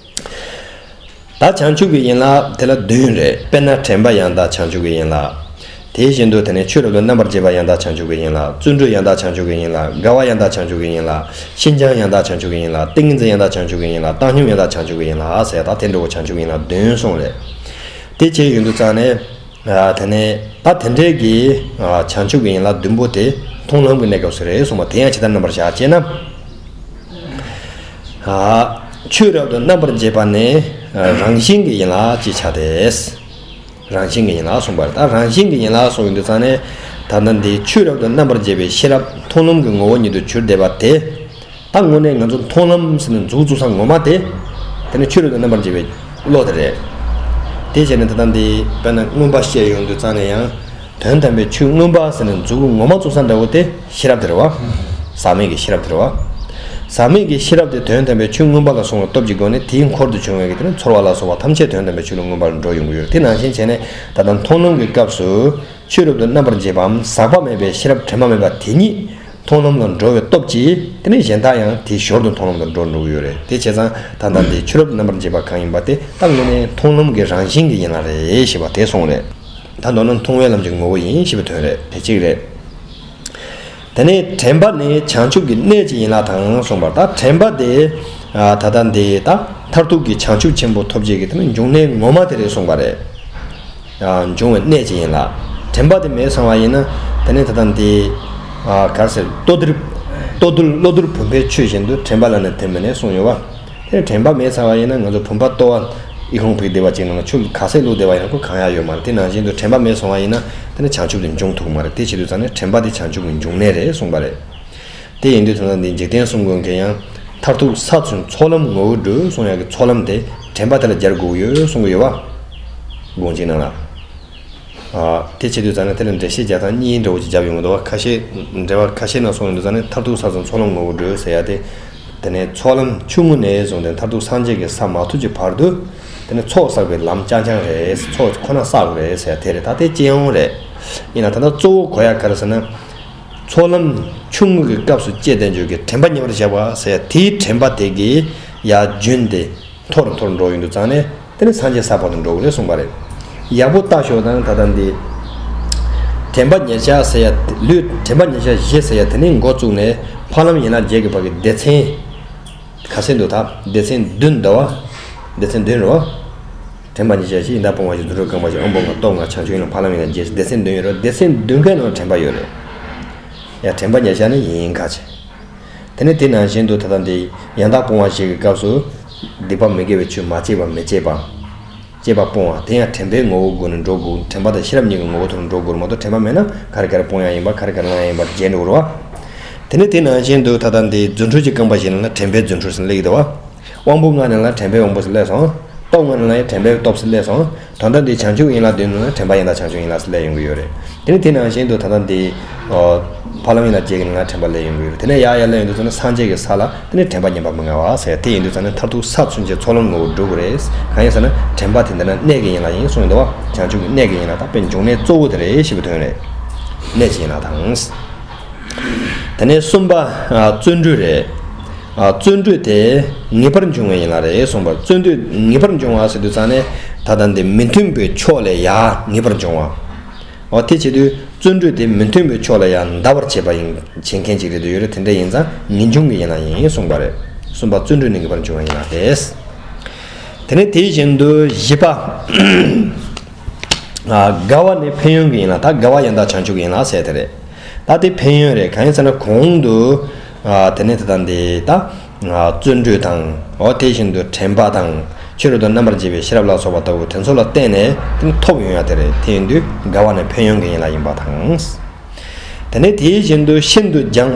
ཏེ། ད་བྱང་ཆུབ་ཀྱི་ཡན་ལག་དེ་ལ་བདུན་རེད། དཔེར་ན་དྲན་པ་ཡང་དག་བྱང་ཆུབ་ཀྱི་ཡན་ལག། དེ་བཞིན་དུ་དེ་ནས་ཆོས་རབ་ཏུ་རྣམ་པར་འབྱེད་པ་ཡང་དག་བྱང་ཆུབ་ཀྱི་ཡན་ལག། བརྩོན་འགྲུས་ཡང་དག་བྱང་ཆུབ་ཀྱི་ཡན་ལག། དགའ་བ་ཡང་དག་བྱང་ཆུབ་ཀྱི་ཡན་ལག། ཤིན་སྦྱངས་ཡང་དག་བྱང་ཆུབ་ཀྱི་ཡན་ལག། ཏིང་འཛིན་ཡང་དག་བྱང་ཆུབ་ཀྱི་ཡན་ལག། བཏང་སྙོམས་ཡང་དག་བྱང་ཆུབ་ཀྱི་ཡན་ལག་ཟེར་ད་དེ་འདྲ་བོ་བྱང་ཆུབ་ཀྱི་ཡན་ལག་བདུན་གསུངས་རེད། དེ་བྱས་ཡོང་དུས་ཙང་ནས། ཨ། དེ་ནས་ད་དེ་འདྲའི་གི་ཨ། བྱང་ཆུབ་ཀྱི་ཡན་ལག་བདུན་པོ་དེ་མཐོང་ལམ་གྱི་གནས་སྐབས་སུ་རེད་གསུངས་པ་དེ་ཡང་ཇི་ལྟར་རྣམ་པར་བཞག་ཅེ་ན། ཨ། ཆོས་རབ་ཏུ་རྣམ་པར་འབྱེད་པ་ནི་རང་བཞིན་གྱི་ཡན་ལག་ཅེས་བྱ་སྟེ། རང་བཞིན་གྱི་ཡན་ལག་གསུངས་པ་རེད། ད་རང་བཞིན་གྱི་ཡན་ལག་གསུངས་ཡོང་དུས་ཙང་ནས་ད་ལྟ་འདི་ཆོས་རབ་ཏུ་རྣམ་པར་འབྱེད་པའི་ཤེས་རབ་མཐོང་ལམ་གྱི་ངོ་བོ་ཉིད་དུ་གྱུར་བསྡད་པ་དེ། ད་དངོས་གནས་ང་ཚོ་མཐོང་ལམ་ཟེར་ནས་མཛུབ་བཙུགས་ས་ངོ་མ་དེ། དེ་ནི་ཆོས་རབ་ཏུ་རྣམ་པར་འབྱེད་པའི་བློ་དེ་རེད། དེ་བྱས་ནས་ད་ལྟ་འདི་དཔེར་ན་མངོན་པ་བཤད་ཡོང་དུས་ཙང་ནས་ཡང་། དོན་དམ་པའི་ཆོས་མངོན་པ་ཟེར་ནས་མཛུབ་གུ་ངོ་མ་བཙུགས་ས་འདྲ་བོ་དེ་ཤེས་རབ་དེ་རེད་བ། ཟག་མེད་ཀྱི་ཤེས་རབ་དེ་རེད་བ། ཟག་མེད་ཀྱི་ཤེས་རབ་དེ་དོན་དམ་པའི་ཆོས་མངོན་པ་ལ་སོང་བའི་སྟོབས་ཀྱི་སྒོ་ནས་དེའི་འཁོར་དུ་བྱུང་བའི་གི་དེ་ནི་ཚོར་བ་ལ་སོགས་པ་ཐམས་ཅད་དོན་དམ་པའི་ཆོས་ལ་མངོན་པར་འགྲོ་ཡོང་གི་ཡོད་རེད། དེ་ནང་བཞིན་བྱས་ནས་ད་ལྟ་མཐོང་ལམ་གྱི་སྐབས་སུ། ཆོས་རབ་ཏུ་རྣམ་པར་འབྱེད་པའམ་ཟག་པ་མེད་པའི་ཤེས་རབ་དྲི་མ་མེད་པ་དེ་ཉིད་མཐོང་ལམ་ལ་འགྲོ་བའི་སྟོབས་ཀྱིས་དེ་ནས་གཞན་དག་ཡང་དེའི་ཞོར་དུ་མཐོང་ལམ་དུ་འགྲོ་འགྲོ་གི་ཡོད་རེད། དེ་བྱས་ཙང་ད་ལྟ་འདི་ཆོས་རབ་རྣམ་པར་འབྱེད་པ་གང་ཡིན་པ་དེ་ད་དངོས་གནས་མཐོང་ལམ་གྱི་རང་བཞིན་གྱི་ཡན་ལག་རེད་ཞེས་པ་དེ་གསུངས་རེད། ད་མདོར་ན་མཐོང་བའི་ལམ་གྱི་ངོ་བོ་ཡིན་ཞེས་པའི་དོན་རེད། དེ་གཅིག་རེད། དེ་ནས་དྲན་པ་ནི་བྱང་ཆུབ་ཀྱི་གནས་ཀྱི་ཡན་ལག་དང་གསུངས་པར། ད་དྲན་པ་དེ་ད་ལྟ་འདི་ད་མཐར་ཐུག་གི་བྱང་ཆུབ་ཆེན་པོ་ཐོབ་བྱེད་ཀྱི་དེ་ནི་འབྱུང་གནས་ངོ་མ་དེ་རེད་གསུངས་པ་རེད། ཨ། འབྱུང་བའི་གནས་ཅིག་ཡིན་ལ། དྲན་པ་དེ་མེད་སོང་བ་ཡིན་ན། དེ་ནས་ད་ལྟ་འདི། ཨ། ག་རེ་ཟེར། ལྟོ་ལྡིར། ལྟོ་ལྡིར་བློ་ལྡིར་བུམ་པའི་ཆོས་བཞིན་དུ་དྲན་པ་ལ་ནི་དེ་མིན་ནས་གསུངས་ཡོད་པ། དེ་དྲན་པ་མེད་སོང་བ་ཡིན་ན་ང་ཚོ་བུམ་པ་ལྟོ་བ་ཨི་ཁུང་ཕིག་བསྡད་པ་ཅིག་ནང་ལ་ཆུ་ཁ་ཟས་བླུགས་བསྡད་པ་ཡིན་ན་ཁོ་གང་ཡག་ཡོད་མ་རེད། དེ་ནང་བཞིན་དུ་དྲན་པ་མེད་སོང་བ་ཡིན་ན་དེ་ནི་བྱང་ཆུབ་དེ་འབྱུང་ཐུབ་ཀྱི་མ་རེད། དེ་བྱེད་དུས་ཙང་ནས་དྲན་པ་དེ་བྱང་ཆུབ་ཀྱི་འབྱུང་གནས་རེད་གསུངས་པ་རེད། དེ་ཡིན་དུས་ད་ལྟ་འདི་འཇིག་རྟེན་གསུམ་མགོན་གྱིས་ཡང་མཐར་ཐུག་ས་ཚུན་ཚོགས་ལམ་ངོ་བོ་འགྲུབ་གསུང་ཡག་གི་ཚོགས་ལམ་དེ་དྲན་པ་དེ་ལ་སྦྱར་དགོས་ཡོད་གསུང་གི་ཡོད་པ། དགོངས་གཅིག་ནང་ལ། ཨ། དེ་བྱེད་དུས་ཙང་ནས་དེ་ལ་འགྲེལ་བཤད་རྒྱག་སྟངས་གཉིས་འདྲ་བོ་ཅིག་བརྒྱབ་ཡོང་གི་འདུག་བ། ཁ་ཤས་འགྲེལ་པ་ཁ་ཤས་ནང་གསུངས་ཡོང་དུས་ཙང་ནས་མཐར་ཐུག་ས་ཚུན་ཚོགས་ལམ་ངོ་བོ་འགྲུབ་ཟེར་ཡ་དེ། དེ་ནས་ཚོགས་ལམ་ཆུང་ངུ་ནས་བཟུང་སྟེ་མཐར་ཐུག་སངས་རྒྱས་ཀྱི་ས་མ་ཐོབ་ཀྱི་བར་དུ། དེ་ནས་ཚོགས་བསགས་པའི་ལམ་རྐྱང་རྐྱང་རེད། ཚོགས་ཁོ་ན་བསགས་དགོས་རེད་ཟེར་ཡ་དེ་རེད། ད་དེ་སྤྱི་ཡོངས་རེད། ཡིན་ན་ད་ལྟ་གཙོ་བོ་གོ་ཡ་ག་རེ་ཟེར་ན། ཚོགས་ལམ་ཆུང་ངུ་གི་སྐབས་སུ་བསྐྱེད་དེ་འཇོག་གི་དྲན་པ་ཉེ་བར་བཞག་པ་ཟེར་ཡ་དེའི་དྲན་པ་དེ་གིས་ཡར་རྒྱུན་དེ་མཐོ་རུ་མཐོ་རུ་འགྲོ་ཡོང་དུས་ཙང་ནས་དེ་ནི་སངས་རྒྱས་ས་བར་དུ་འགྲོ་གི་རེད་གསུངས་པ་རེད། ཡག་པོ་ལྟ་ཞོག་དང་ད་ལྟ་འདི། དྲན་པ་ཉེར་བཞག་ཟེར་ཡ་ལུས་དྲན་པ་ཉེར་བཞག་བཞི་ཟེར་ཡ་དེ་ནི་འགོ་བཙུགས་ནས་འཕགས་ལམ་ཡན་ལག་བརྒྱད་ཀྱི་བར་གྱི་སྡེ་ཚན། ག་ཚོད་འདུག་ད་སྡེ་ཚན་བདུན་འདུག་བ། སྡེ་ཚན་བདུན་རེད་བ། དྲན་པ་ཉེར་བཞག་བཞི། ཡང་དག་སྤོང་བ་བཞི། རྫུ་འཕྲུལ་རྐང་པ་བཞི། དབང་པོ་ལྔ། སྟོབས་ལྔ། བྱང་ཆུབ་ཡན་ལག་འཕགས་ལམ་ཡན་ལག་བརྒྱད། སྡེ་ཚན་བདུན་ཡོད་རེད། སྡེ་ཚན་བདུན་ཀའི་ནང་དྲན་པ་ཡོད་རེད། ཡ་དྲན་པ་ཉེར་བཞག་ནི་ཡིན་ག་ཅེ། དེ་ནས་དེ་ནང་བཞིན་དུ་ད་ལྟ་འདི་ཡང་དག་སྤོང་བ་ཞིག་གི་སྐབས་སུ། སྡིག་པ་མི་དགེ་བའི་ཆོས་མ་སྤྱད་པ་མི་སྤྱད་པ། སྤྱད་པ་སྤོང་བ་དེ་ཡང་དྲན་པའི་ངོ་བོའི་སྒོ་ནས་འགྲོ་དགོས། དྲན་པ་དང་ཤེས་རབ་གཉིས་ཀྱི་ངོ་བོ་དེ་ལ་འགྲོ་དགོས་མ་གཏོགས་དྲན་པ་མེད་ན་ག་རེ་ག་རེ་སྤོང་ཡ་ཡིན་པ་ག་རེ་ག་རེ་བླང་ཡ་ཡིན་པ་བརྗེད་འགྲོ་གི་རེད་བ། དེ་ནས་དེ་ནང་བཞིན་དུ་ད་ལྟ་འདི་རྫུ་འཕྲུལ་གྱི་རྐང་པ་ཞིག་ལ་དྲན་པའི་རྫུ་འཕྲུལ་ཟེར་ནས་སླེབས་ཀྱི་འདུག་བ། དབང་པོ་ལྔ་ནང་ལ་དྲན་པའི་དབང་པོ་ཟེར་སླེབས་སོང་། སྟོབས་ལྔ་ནང་ལ་ཡང་དྲན་པའི་སྟོབས་ཟེར་སླེབས་སོང་། ད་ལྟ་འདི་བྱང་ཆུབ་ཡན་ལག་བདུན་ནང་ལ་དྲན་པ་ཡང་དག་བྱང་ཆུབ་ཡན་ལག་ཟེར་སླེབས་ཡོང་གི་ཡོད་རེད། དེ་ནི་དེ་ནང་བཞིན་དུ་ད་ལྟ་འདི་ཨོ། ཕ་ལམ་ཡན་ལག་བརྒྱད་ཀྱི་ནང་ལ་དྲན་པ་སླེབས་ཡོང་གི་ཡོད་རེད། དེ་ནས་ཡར་ཡར་སླེབས་ཡོང་དུས་ཙམ་ན་སངས་རྒྱས་ཀྱི་ས་ལ་དེ་ནི་དྲན་པ་ཉམས་པ་མི་མངའ་བ་ཟེར། དེ་ཡིན་དུས་ཙམ་ན་མཐར་ཐུག་ས་མཚོན་བྱེད་ཚོགས་ལམ་ངོ་བོ་འགྲུབ་དགོས་རེད། གང་ཡིན་ཟེར་ན་དྲན་པ་དེ་འདི་ན་གནས་ཀྱི་ཡན་ལག་ཡིན་གསུངས་འདུག་བ། བྱང་ཆུབ་ཀྱི་གནས་ཀྱི་ཡན་ལག་དང་དཔེ་འབྱུང་གནས་གཙོ་བོ་དེ་རེད་ཞེས་པའི་དོན་རེད། གནས་ཀྱི་ཡན་ལག་དང་། དེ་ནས་གསུམ་པ་ཨ། བརྩོན་འགྲུས་རེད། ཨ། བརྩོན་འགྲུས་དེ་ངེས་པར་འབྱུང་བའི་ཡན་ལག་རེད་གསུངས་པར། བརྩོན་འགྲུས་ངེས་པར་འབྱུང་བ་ཟེར་དུས་ཙང་ནས་ད་ལྟ་འདི་མི་མཐུན་པའི་ཕྱོགས་ལས་ཡར་ངེས་པར་འབྱུང་བ། འོ་དེ་བྱེད་དུས་བརྩོན་འགྲུས་དེ་མི་མཐུན་པའི་ཕྱོགས་ལ་ཡང་འདའ་བར་བྱེད་པ་ཡིན། བྱེད་མཁན་ཅིག་རེད་དུ་ཡོད་རེད། དེ་འདྲ་ཡིན་ཙང་ངེས་འབྱུང་གི་ཡན་ལག་ཡིན་གསུངས་པ་རེད། གསུམ་པ་བརྩོན་འགྲུས་ནི་ངེས་པར་འབྱུང་བའི་ཡན་ལག་སྟེ། དེ་ནས་དེ་བཞིན་དུ་བཞི་པ། ཨ། དགའ་བ་ནི་ཕན་ཡོན་གྱི་ཡན་ལག་ད་དགའ་བ་ཡང་དག་བྱང་ཆུབ་ཀྱི་ཡན་ལག་ཟེར་དེ་རེད། ད་དེ་ཕན་ཡོན་རེད། གང་ཡིན་ཟེར་ན་གོང་དུ་ཨ། དེ་ནས་དེ་དང་དེ་ད། བརྩོན་འགྲུས་དང་། འོ་དེ་བཞིན་དུ་དྲན་པ་དང་། ཆོས་རབ་ཏུ་རྣམ་པར་འབྱེད་པའི་ཤེས་རབ་ལ་སོགས་པ་ལྟ་བུ་དེ་ཚོ་ལ་བརྟེན་ནས་དེ་ནི་ཐོབ་ཡོང་ཡ་དེ་རེད། དེ་ཡིན་དུས་དགའ་བ་ནི་ཕན་ཡོན་གྱི་ཡན་ལག་ཡིན་པ་དང་། དེ་ནས་དེ་བཞིན་དུ་ཤིན་ཏུ་སྦྱངས་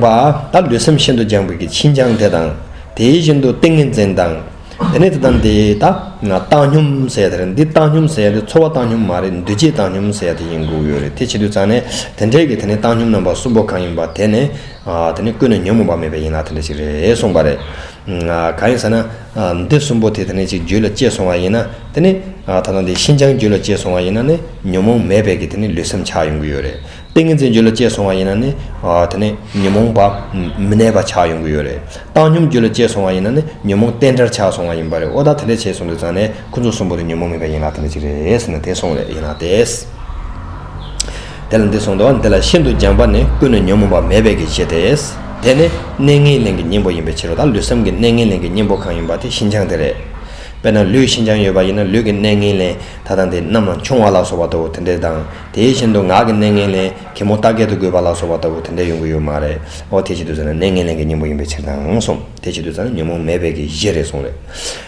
པ། ད་ལུས་སེམས་ཤིན་ཏུ་སྦྱངས་པའི་གི་ཕྱིན་ཅང་དེ་དང་། དེ་བཞིན་དུ་ཏིང་ངེ་འཛིན་དང་། དེ་ནས་དེ་དང་དེ་ད་བཏང་སྙོམས་ཟེར་ཡ་དེ་རེད། འདི་བཏང་སྙོམས་ཟེར་ཡ་དེ་ཚོར་བ་བཏང་སྙོམས་མ་རེད། འདུ་བྱེད་བཏང་སྙོམས་ཟེར་ཡ་དེ་ཡིན་དགོས་ཡོད་རེད། དེ་བྱེད་དུས་ཙང་ནས་དེ་འདྲའི་གི་དེ་ནས་བཏང་སྙོམས་རྣམ་པ་གསུམ་པོ་གང་ཡིན་པ་དེ་ནས། ཨ། དེ་ནི་ཀུན་ནས་ཉོན་མོངས་པ་མེད་པའི་ཡན་ལག་དེ་འདྲ་ཞིག་རེད་གསུངས་པ་རེད། ཨ། གང་ཡིན་ཟེར་ན། ཨ། འདི་གསུམ་པོ་དེ་དེ་ནས་ཅིག་རྒྱུད་ལ་སྐྱེས་སོང་བ་ཡིན་ན་དེ་ནི། ཨ། ད་ལྟ་འདི་ཤིན་སྦྱངས་རྒྱུད་ལ་སྐྱེས་སོང་བ་ཡིན་ན་ནི་ཉོན་མོངས་མེད་པའི་གི་དེ་ནི་ལུས་སེམས་ཆགས་ཡོང་གི་ཡོད་རེད། ཏིང་ངེ་འཛིན་རྒྱུད་ལ་སྐྱེས་སོང་བ་ཡིན་ན་ནི། ཨ། དེ་ནི་ཉོན་མོངས་པ་མི་གནས་པ་ཆགས་ཡོང་གི་ཡོད་རེད། བཏང་སྙོམས་རྒྱུད་ལ་སྐྱེས་སོང་བ་ཡིན་ན་ནི་ཉོན་མོངས་རྟེན་འབྲེལ་ཆགས་སོང་བ་ཡིན་པ་རེད། འོ་ད་དེ་འདྲ་བྱས་སོང་དུས་ཙང་ནས་ཁོ་ཚོ་གསུམ་པོ་དེ་ཉོན་མོངས་མེད་པའི་ཡན་ལག་དེ་འདྲ་ཅིག་རེད་ཟེར་ན་དེ་གསུངས་རེད། ཡན་ལག་སྟེ། དེ་ལ་འདི་གསུངས་འདུག་འདི་ལ་ཤིན་ཏུ་སྦྱངས་པ་ནི་ཀུན་ནས་ཉོན་མོངས་པ་མེད་པའི་གི་གཞི་སྟེ། དེ་ནི་གནས་ངན་ལེན་གྱི་གཉེན་པོ་ཡིན་པའི་ཕྱིར་རོ། ད་ལུས་སེམས་ཀྱི་གནས་ངན་ལེན་གྱི་གཉེན་པོ་གང་ཡིན་པ་དེ་ཤིན་སྦྱངས་དེ་རེད། དཔེར་ན་ལུས་ཤིན་སྦྱངས་ཡོད་པ་ཡིན་ན་ལུས་ཀྱི་གནས་ངན་ལེན་ད་ལྟ་འདི་རྣམ་སྣང་ཆུང་བ་ལ་སོགས་པ་ལྟ་བུ་དེ་འདྲས་དང་། དེ་བཞིན་དུ་ངག་གི་གནས་ངན་ལེན་གད་མོ་རྟ་སྐད་དུ་དགོད་པ་ལ་སོགས་པ་ལྟ་བུ་དེ་འདྲས་ཡོང་གི་ཡོད་མ་རེད། འོ་དེ་བྱེད་དུས་ཙམ་ན་གནས་ངན་ལེན་གྱི་གཉེན་པོ་ཡིན་པའི་ཕྱིར་དང་གསུངས། དེ་བྱེད་དུས་ཙམ་ན་ཉོན་མོངས་མེད་པའི་གི་གཞི་རེད་གསུངས་རེད།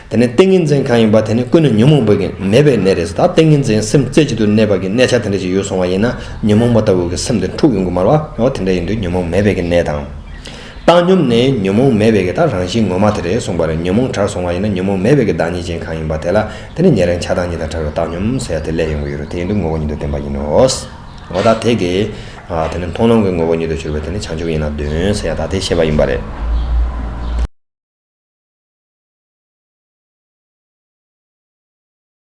དེ་ནས་ཏིང་ངེ་འཛིན་གང་ཡིན་པ་དེ་ནི་ཀུན་ནས་ཉོན་མོངས་པའི་གི་མེད་པའི་གནས་རེད་ཟེར། ད་ཏིང་ངེ་འཛིན་སེམས་རྩེ་གཅིག་ཏུ་གནས་པ་གི་གནས་ཆ་དེ་འདྲ་ཞིག་ཡོད་སོང་བ་ཡིན་ན་ཉོན་མོངས་པ་ལྟ་བུ་གི་སེམས་དེ་འཁྲུག་ཡོང་གི་མ་རེད་བ། འོ་དེ་འདྲ་ཡིན་དུས་ཉོན་མོངས་མེད་པའི་གི་གནས་དང་། བཏང་སྙོམས་ནི་ཉོན་མོངས་མེད་པའི་གི་ད་རང་བཞིན་ངོ་མ་དེ་རེད་གསུངས་པ་རེད། ཉོན་མོངས་བྲལ་སོང་བ་ཡིན་ན་ཉོན་མོངས་མེད་པའི་གི་བདག་ཉིད་ཅན་གང་ཡིན་པ་དེ་ལ་དེ་ནི་ཉེ་རིང་ཆགས་སྡང་གཉིས་དང་བྲལ་བའི་བཏང་སྙོམས་ཟེར་ཡ་དེ་སླེབས་ཡོང་གི་ཡོད་རེད། དེ་ཡིན་དུས་ངོ་བོ་ཉིད་དུ་བསྟན་པ་ཡིན་ནོ། འོ་ད་དེ་གི། ཨ། དེ་ནི་མཐོང་ལམ་གྱི་ངོ་བོ་ཉིད་དུ་གྱུར་པའི་དེ་ནི་བྱང་ཆུབ་ཡན་ལག་བདུན་ཟེར་ཡ་ད་དེ་བཤད་པ་ཡིན་པ་རེད།